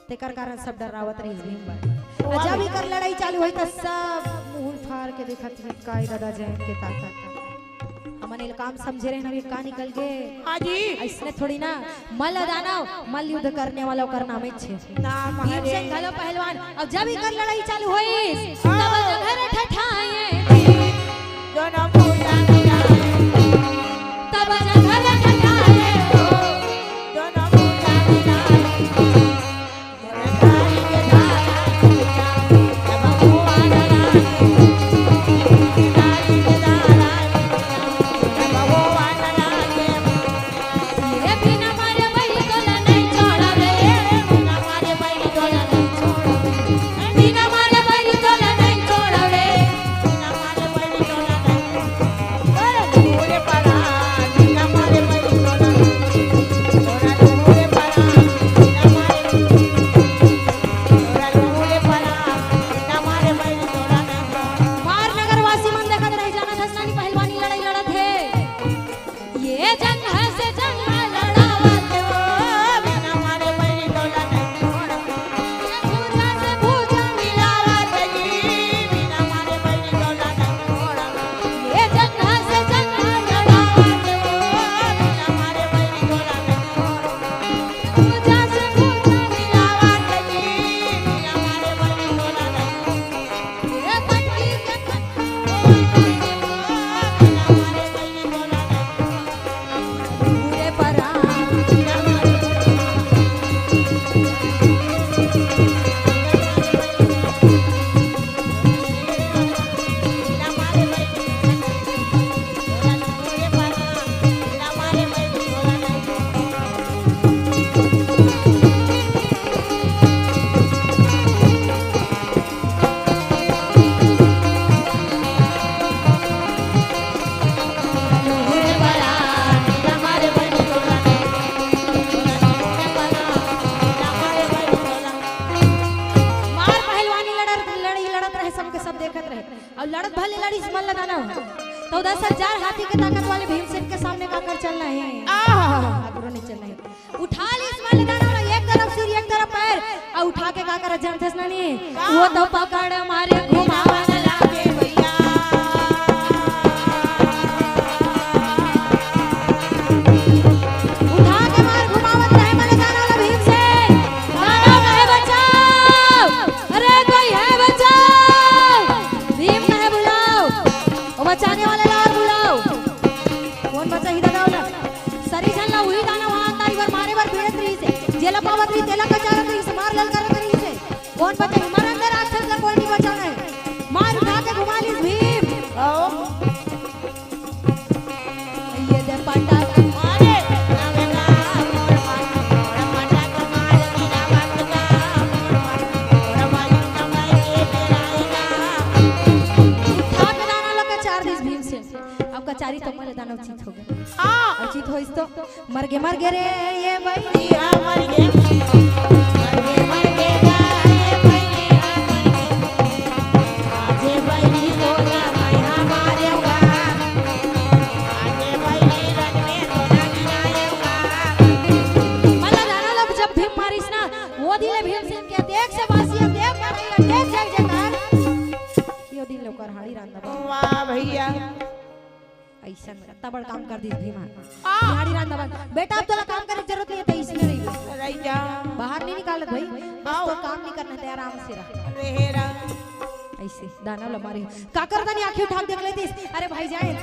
तेकर कारण सब डर्रावत रहिस भीम बर। अउ जब इकर लड़ाई चालू होइस त सब मुंह फार के देखत हे, "काय दादा जैन के ताकत।" हमन एला काम समझे रहेन, अभी का निकल गे। हां जी। अइसने थोड़ी ना, मल्ल दानव, मल्ल युद्ध करने वाला ओकर नामे छे। नाम भीमसेन हरे। घलो पहलवान। अउ जब इकर लड़ाई चालू होइस, हां। तब जघर ठठाए। दोनों फूटा मिला। तब जघर ठठाए। दोनों फूटा मिला। मार नगरवासी मन देखत रहे, जानत हस नानी पहलवानी लड़ाई लड़त हे। ये जंघा से जंघा लड़ावत हे, ओ बिना मारे बैरी तोला नहीं छोड़ा। ये भुजा से भुजा मिलावत हे, बिना मारे बैरी तोला नहीं छोड़ा। ये जंघा से जंघा लड़ावत हे, ओ बिना मारे बैरी तोला नहीं छोड़ा। ये भुजा से भुजा मिलावत हे, बिना मारे बैरी तोला नहीं छोड़ा। मार पहलवानी लड़त, लड़ई लड़त रहे, सबके सब देखत रहे। अउ लड़त भले लड़ीस मल्ल दानव, त दस हजार हाथी के ताकत वाले भीमसेन के सामने काकर चलना हे? आहा। आगरो नहीं चलना हे। उठा लीस मल्ल दानव ला, एक तरफ सिर, एक तरफ पैर, अउ उठा के का करत जानथस नानी? का? वो तो पकड़ मारे घुमावन लागे। जेला पावत रही, तेला बचावत रही, मार ललकारत रही से। कौन बचाही? मरन दे राक्षस ला, कोई नहीं बचाना है। मार उठा के घुमा लीस भीम। आओ। ये दे पटाक। अरे, उठा के दानव ला कचार दिस भीम से। अब कचारी तो मले दानव चित हो गे। हाँ। अउ चित होइस तो मर गे, मर गे रे ये बहिनी, हाँ, मर गे। मर गे, मर गे गा ये बहिनी, हाँ, मर गे। आज ये बहिनी तोला मैं हाँ मारेंव गा। आज ये बहिनी रन में तोला गिनाएंव गा। मतलब दानव ला जब भीम मारिस ना, वो दिन ले भीमसेन के देख से बासिया, देख बड़ैया, देख जय जयकार। यो दिन ले ओकर हाड़ी रांधा बन। वाह भैया। अइसन अतना बड़ काम कर दिस भीमा। हाँ। हाड़ी रांधा बन। बेटा, अब तोला काम करे के जरूरत नहीं है, त इसने रही। रही जा। बाहर नहीं निकालत भाई। बस आओ। तो काम नहीं करना है, आराम से रह। रहे रह। अइसे दानव ला मारे। काकर तनी आँखी उठा के देख लेतिस। अरे भाई जाए।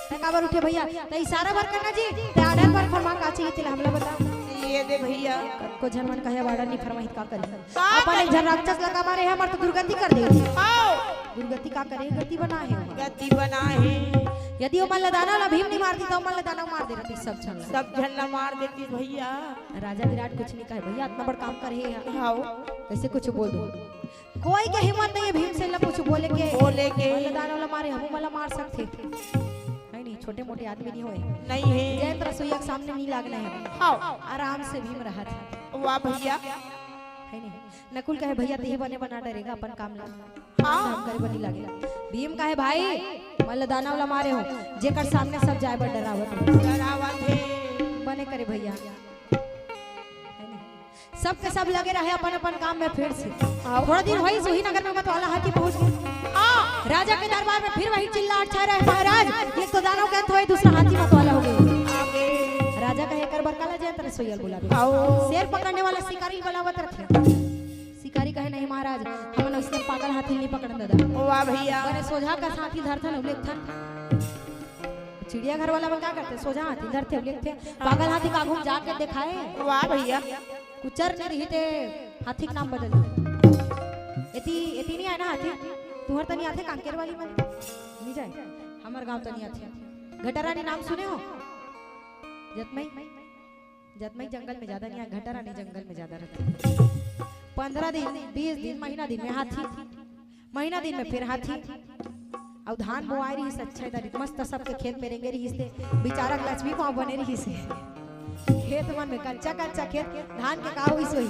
तैं काबर उठे भैया? तैं इशारा भर करना जी। तैं order भर फरमान का चाहिए तेला हमला बता। ये दे भैया। को झन मन कहे order नहीं फरमाही त का करी? का अपन एक करी? झन राक्षस ला का मारे हे, हमर तो दुर्गति कर दे। आओ। दुर्गति का करे, गति बना हे। गति बना हे। यदि ओमन ला दानव ला भीम नहीं मारतिस, त ओमन ला दानव मार दे रहतिस सब झन ला। सब झन ला मार देतिस भैया। राजा विराट कुछ नहीं कहे, भैया अतना बड़ काम करे हे। हाँ। कैसे कुछ बोल दो? कोई के हिम्मत नहीं है भीमसेन ला कुछ बोले के। बोले के। ओमन ला दानव ला मारे, हमू मन ला मार सकथे। है नहीं, छोटे मोटे आदमी नहीं होए। नहीं है। जयंत रसोईया के सामने नहीं लागना है। हाँ। आराम से भीम रहत हे। वाह भैया। है नहीं। नकुल कहे, "भैया, तेही बने बना डरेगा अपन काम ला।" हाँ। काम करे बनी लागे। भीम कहे, "भाई, मैं ला दानव ला मारे हो, जेकर सामने सब जाए बर डरावत हो।" डरावत हे। बने करे भैया। है नहीं? सबके सब लगे रहे अपन अपन काम में फिर से। हाँ। थोड़ा दिन होइस, उही नगर में मतवाला हाथी पहुंच गे। हाँ। राजा के दरबार में फिर वही चिल्ला अच्छा रहे, "महाराज, ये तो दानव के अंत होए, दूसरा हाथी मतवाला हो गे।" आगे। राजा कहे, "एकर बर काला जयंत रसोईया ल बुलावे?" आओ। शेर पकड़ने वाला शिकारी बुलावत रथे। शिकारी कहे, "नहीं महाराज, हमन उसने पागल हाथी नहीं पकड़न दादा।" वाह भैया। बने सोझा का हाथी धरथन, उलेखथन। चिड़ियाघर वाला मन का करथे, सोझा हाथी धरथे, उलेखथे। पागल हाथी का आगू म जाके देखाए। वाह भैया। कुचर नहीं रही ते हाथी के नाम बदल दे। एती, एती नहीं आए ना हाथी, तुहर तनी आथे कांकेर वाली मन। नहीं जाए, हमर गांव तनी आथे। घटारानी नाम सुने हो? जतमई। जतमई जंगल में ज्यादा नहीं आए, घटारानी जंगल में ज्यादा रहथे। पंद्रह दिन, बीस दिन, महीना दिन में हाथी, महीना दिन में फिर हाथी। अउ धान बोआए रहिस, अच्छा दरी मस्त सबके खेत में रेंगे रहिस ते, बिचारा के लक्ष्मी पाँव बने रहिस हे। खेत मन में कच्चा कच्चा खेत, धान के का होइस होही।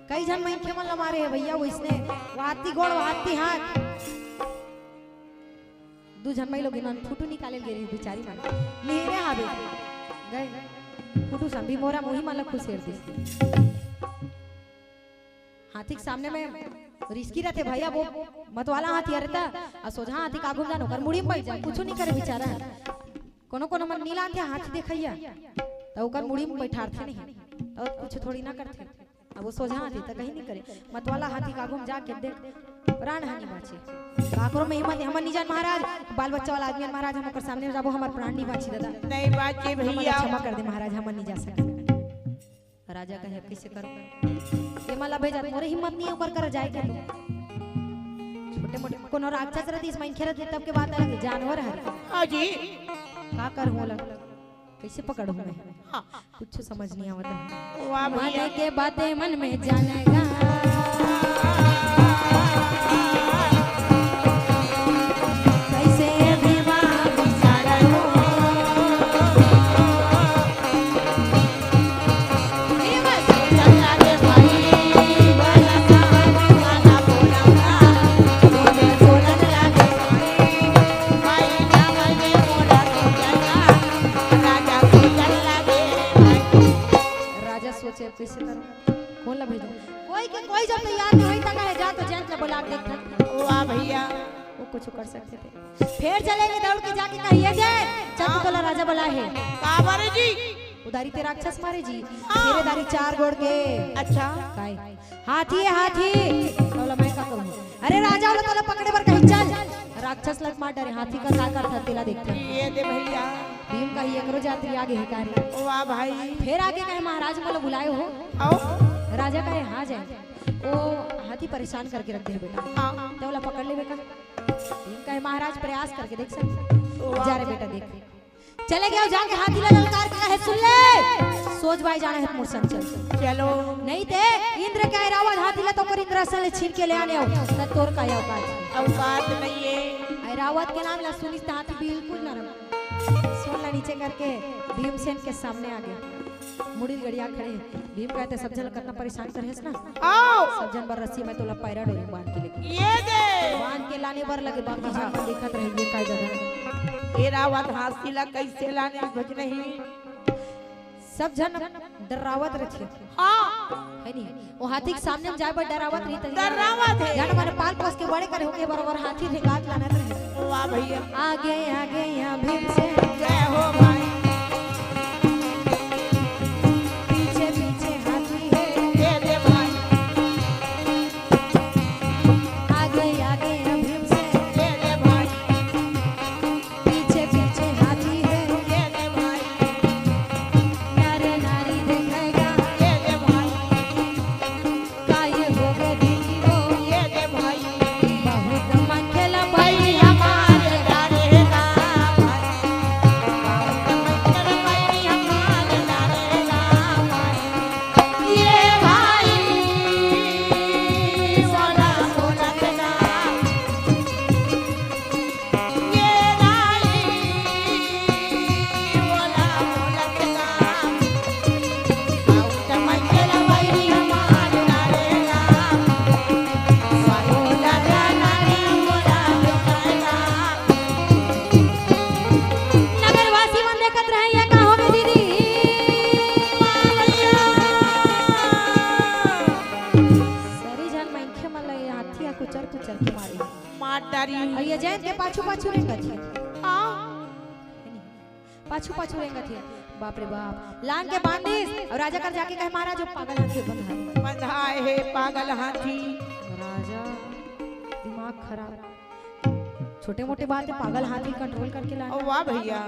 कई झन मनखे मन ल मारे हे भैया, वइसने वाती गोड़ वाती हाथ। दू झन माई लोगिन मन फुटू निकाले ल गे रही बिचारी मन। निहरे हावे। गए। फुटू संभी मोरा मुही मन ल खुसेर दिस। हाथी के सामने में रिस्की रहथे भैया, वो मतवाला हाथी हरे त, आ सोझा हाथी का आगू म जान, ओकर मुड़ी में बैठ जा, कुछु नहीं करे बिचारा। कोनो कोनो मन नीला आथे हाथी देखैया, त ओकर मुड़ी में बैठारथे नहीं, त कुछ थोड़ी ना करथे। अब वो सोझा हाथी त कहीं नहीं करे। मतवाला हाथी का आगू म जाके देख, प्राण हानि बाँचे। काकरो में हिम्मत नहीं, हमन नहीं जान महाराज, बाल बच्चा वाला आदमी हन महाराज, हम ओकर सामने में जाबो, हमर प्राण नहीं बाँची दादा। नहीं बाँचे हमन ला भैया। क्षमा कर दे महाराज, हमन नहीं जा सके। राजा कहे, "अब कइसे करो? ये मला भेजत, मोरे हिम्मत नहीं है ओकर कर जाए के तो।" छोटे मोटे कोनो राक्षस रहतिस, मनखे रहतिस, तब के बात अलग है, जानवर है। हाँ जी। का करूँ ओला? कइसे पकड़हूँ मैं? हाँ। कुछ समझ नहीं आवत है। वाह भैया। मन के बातें मन में जानेगा। कैसे भीमा बिचारा हो। राजा सोचे, "अब कइसे करूँ? कोन ला भेजूँ?" कोई के कोई जब तैयार नहीं होई, त कहे, "जा तो जयंत ला बुला के देख।" वाह भैया। वो कुछ कर सकते थे। फिर चलेंगे दौड़ के जाके कहिए, "जय, चल तो तोला राजा बुलाए हे।" काबर जी? उधारी ते राक्षस मारे जी। हाँ। तेरे दारी चार गोड़ के। अच्छा। काय? हाथी है, हाथी। तोला मैं का करूँ? अरे राजा वाला तोला पकड़े बर कहीं चल। राक्षस लत मार डरे, हाथी का का करथा तेला देखथे। ये दे भैया। भीम कही, "एकरो जात री आगे हे का रे?" वाह भाई। फेर आगे कहे, "महाराज मोला बुलाए हो?" आओ। राजा कहे, "हाँ जाए।" ओ हाथी परेशान करके रख दे हे बेटा। हाँ। तो ओला पकड़ लेबे का? भीम कहे, "महाराज प्रयास करके देख सक।" वाह। जा रे बेटा देख। चले गए जाके हाथी ला ललकार के कहे, "सुन ले, सोज बाई जाना हे मोर संग चल।" चलो। नहीं ते इंद्र के ऐरावत हाथी ला तो कर इंद्रासन ले छीन के ले आने हो, त तोर का औकात हे? औकात नहीं है। ऐरावत के नाम ला सुनिस त हाथी बिल्कुल नरम। सोन ला नीचे करके भीमसेन के सामने आ गए। मुड़ी ल गड़िया खड़े। भीम कहे, "ते सब झन ला कतना परेशान करे हस ना?" आओ। "सब झन बर रस्सी मैं तोला पैरा डोरी बांध के लेके।" ये दे। बांध के लाने बर लगे, बाकी झन मन देखत रहे, ये काय जगह। ऐरावत हाथी ला कैसे लाने भज नहीं। सब झन डर्रावत रथे। हाँ। है नहीं? वो हाथी के सामने में जाए बर डर्रावत रही त डर्रावत हे। झन मन पाल पोस के बड़े करे होके बरोबर हाथी रेंगात लानत रहे। वाह भैया। आगे, आगे, यहाँ भीमसेन। जय हो भाई। पीछे, पीछे हाथी है। दे दे भाई। आगे, आगे, यहाँ भीमसेन। दे दे भाई। पीछे पीछे हाथी है। ये रे भाई। नर नारी देखेगा। ये रे भाई। का ये होगा देखी वो। ये रे भाई। बहुत मन खेला भाई हमारे डरेगा भाई। बहुत मन खेला भाई हमारे डरेगा भाई। ये भाई, सोना सोना के नाम। नगरवासी मन देखत रहे, ये का होगे दीदी? सरी झन मनखे मन ल ये हाथी ह कुचर कुचर के मारी। मार डारी। अउ ये जैंत के पाछू पाछू रेंगत हे। हाँ। पाछू पाछू रेंगत हे। बाप रे बाप। लान के बांधिस अउ राजा कर जाके कहे, "महाराज, वो पागल हाथी बंधा हे।" बंधा हे पागल हाथी। राजा दिमाग खराब। छोटे मोटे बात हे, पागल हाथी control करके लाना। ओ वाह भैया।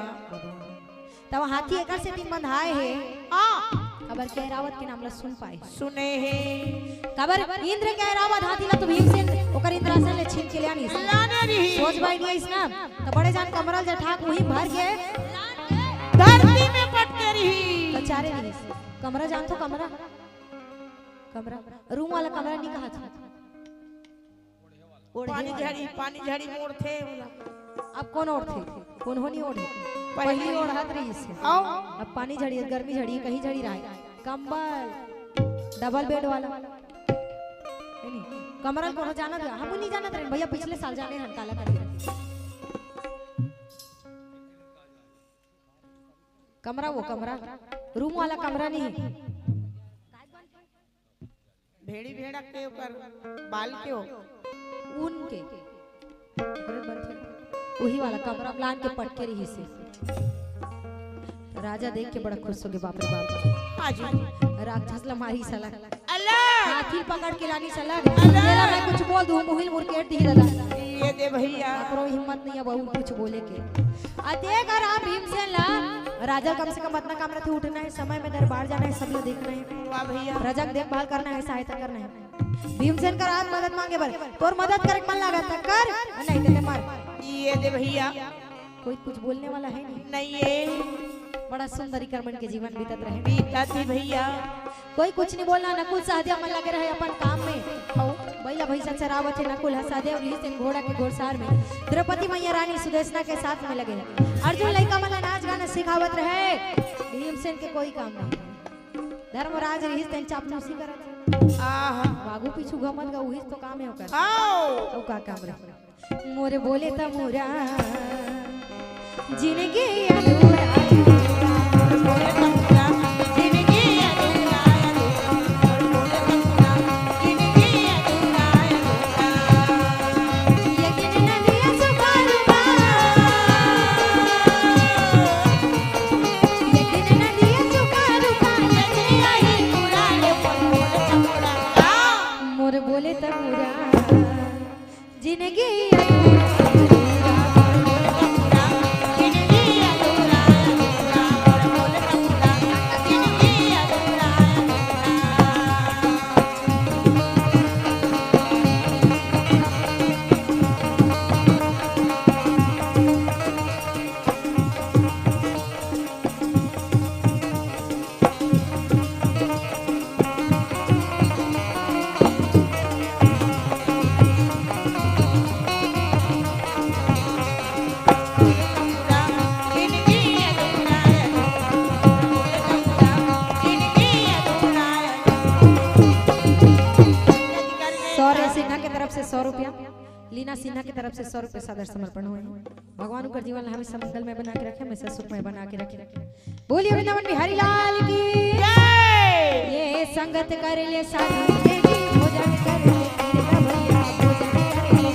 तब हाथी एकर सेती बंधाए हे। हाँ। काबर के ऐरावत के नाम ला सुन पाए। सुने हे। काबर इंद्र के ऐरावत हाथी ला तो भीमसेन ओकर इंद्रासन ले छीन के ले आनिस। लाने रही। सोज बाई नइ आइस ना, त बड़े जान कमरा ल जठाक उही भर के धरती में पटके रही। त चारे रहिस। कमरा जानथो, कमरा? कमरा। रूम वाला कमरा नइ कहत हे। ओढ़े पानी वाला। झड़ी, पानी झड़ी में ओढ़थे ओला। अब कोन ओढ़थे? कोनो नइ ओढ़े। पहली पहली ओढ़त रहिस हे। आओ। अब पानी झड़ी, गर्मी झड़ी, कहीं झड़ी रहे। कंबल, double bed वाला। हे नी? कमरा ल कोनो जानत हे? हमू नइ जानत रहेन भैया, पिछले साल जाने हन काला करे। कमरा वो कमरा, रूम वाला कमरा नहीं। भेड़ी भेड़ा के ओकर बाल के हो। ऊन के। ओकरे बर फिर उही वाला कमरा म लान के पटके रहिस हे। राजा देख के बड़ा खुश होगे, बाप रे बाप। हाँ जी। राक्षस ला मारी साला। अल्लाह। हाथी पकड़ के लानी साला। अल्लाह। तेला मैं कुछ बोल दूँ, मुहिल मुरकेट दी दादा। ये दे भैया। ककरो हिम्मत नहीं हे बहू कुछ बोले के। आ देख अउ राम भीमसेन ला, राजा कम से कम अतना काम रथे, उठना हे, समय में दरबार जाना हे, सब ला देखना हे। वाह भैया। प्रजा के देखभाल करना हे, सहायता करना हे। भीमसेन करा मदद मांगे बर, तोर मदद करे के मन लागत त कर, नहीं ते मर। ये दे भैया। कोई कुछ बोलने वाला है नहीं? नहीं है। बड़ा सुंदर इकर मन के जीवन बीतत रहे। बीतत ही भैया। कोई कुछ नहीं बोलना, नकुल सहदेव मन लगे रहे अपन काम में। हौ। बइला भैंसा चरावत हे, नकुल ह सहदेव रहिस तेन घोड़ा के घोड़सार में। द्रौपदी मैया रानी सुदेशना के साथ में लगे। अर्जुन लइका मन ला नाच गाना सिखावत रहे। भीमसेन के कोई काम नहीं। धर्मराज रहिस तेन चापलूसी करत। आहा। आगू पीछू घूमत गा, उहिच तो काम हे ओकर। आओ। अउ का काम रहे? मोर बोले त मोरा जिनगी अधूरा, अधूरा। मोर बोले त मोरा जिनगी अधूरा, अधूरा। मोर बोले त मोरा जिनगी अधूरा, अधूरा। यकीन नदिया सुपारू बा। यकीन नदिया सुपारू बा। यदि आई पूरा रे मोर बोले त मोरा। मोर बोले त मोरा। जिनगी अधूरा, अधूरा, जिनगी अधूरा, लीना सिन्हा की तरफ से सौ रुपए सादर समर्पण हुए हैं। भगवान उनकर जीवन ला हमेशा मंगलमय बना के रखे, हमेशा सुखमय बना के रखे। बोलिए वृंदावन बिहारी लाल की। ये संगत कर ले साधु के जी, भोजन कर ले, फिर गवैया भोजन कर ले।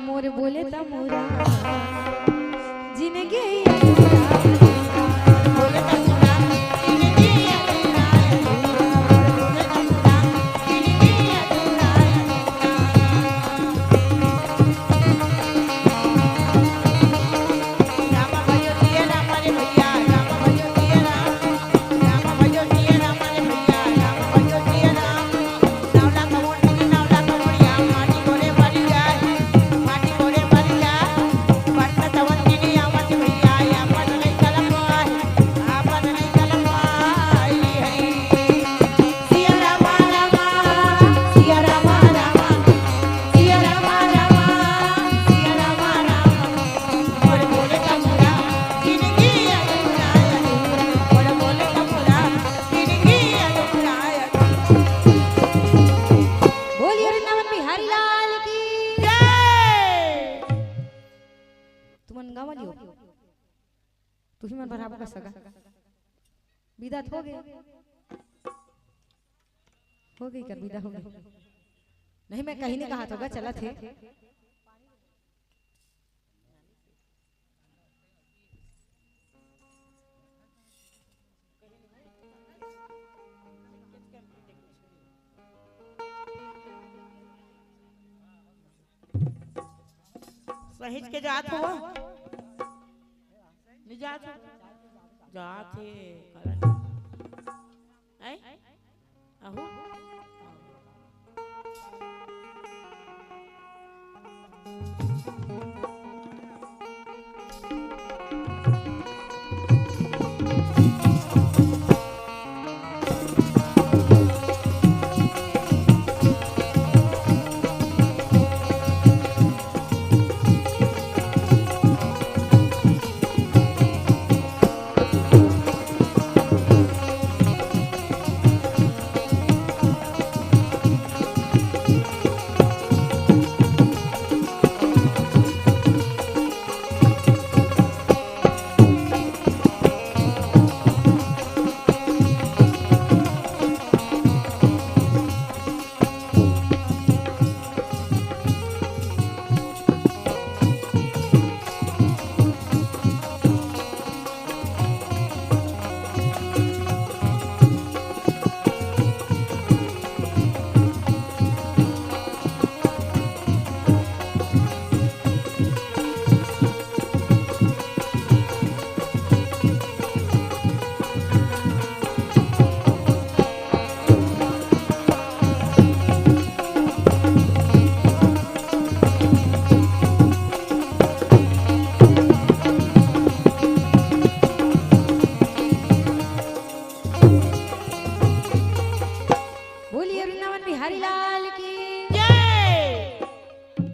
मोर बोले त मोरा जिनगी अधूरा। बोलिए वृंदावन बिहारी लाल की। तुमन गाँव वाली हो? तुही मन बराबर का सगा। विदा हो गए, हो गई कर विदा हो गई। नहीं, मैं कहीं नहीं कहा तो चला थे। सहिज के जात हो? नहीं जात हो? जात हे।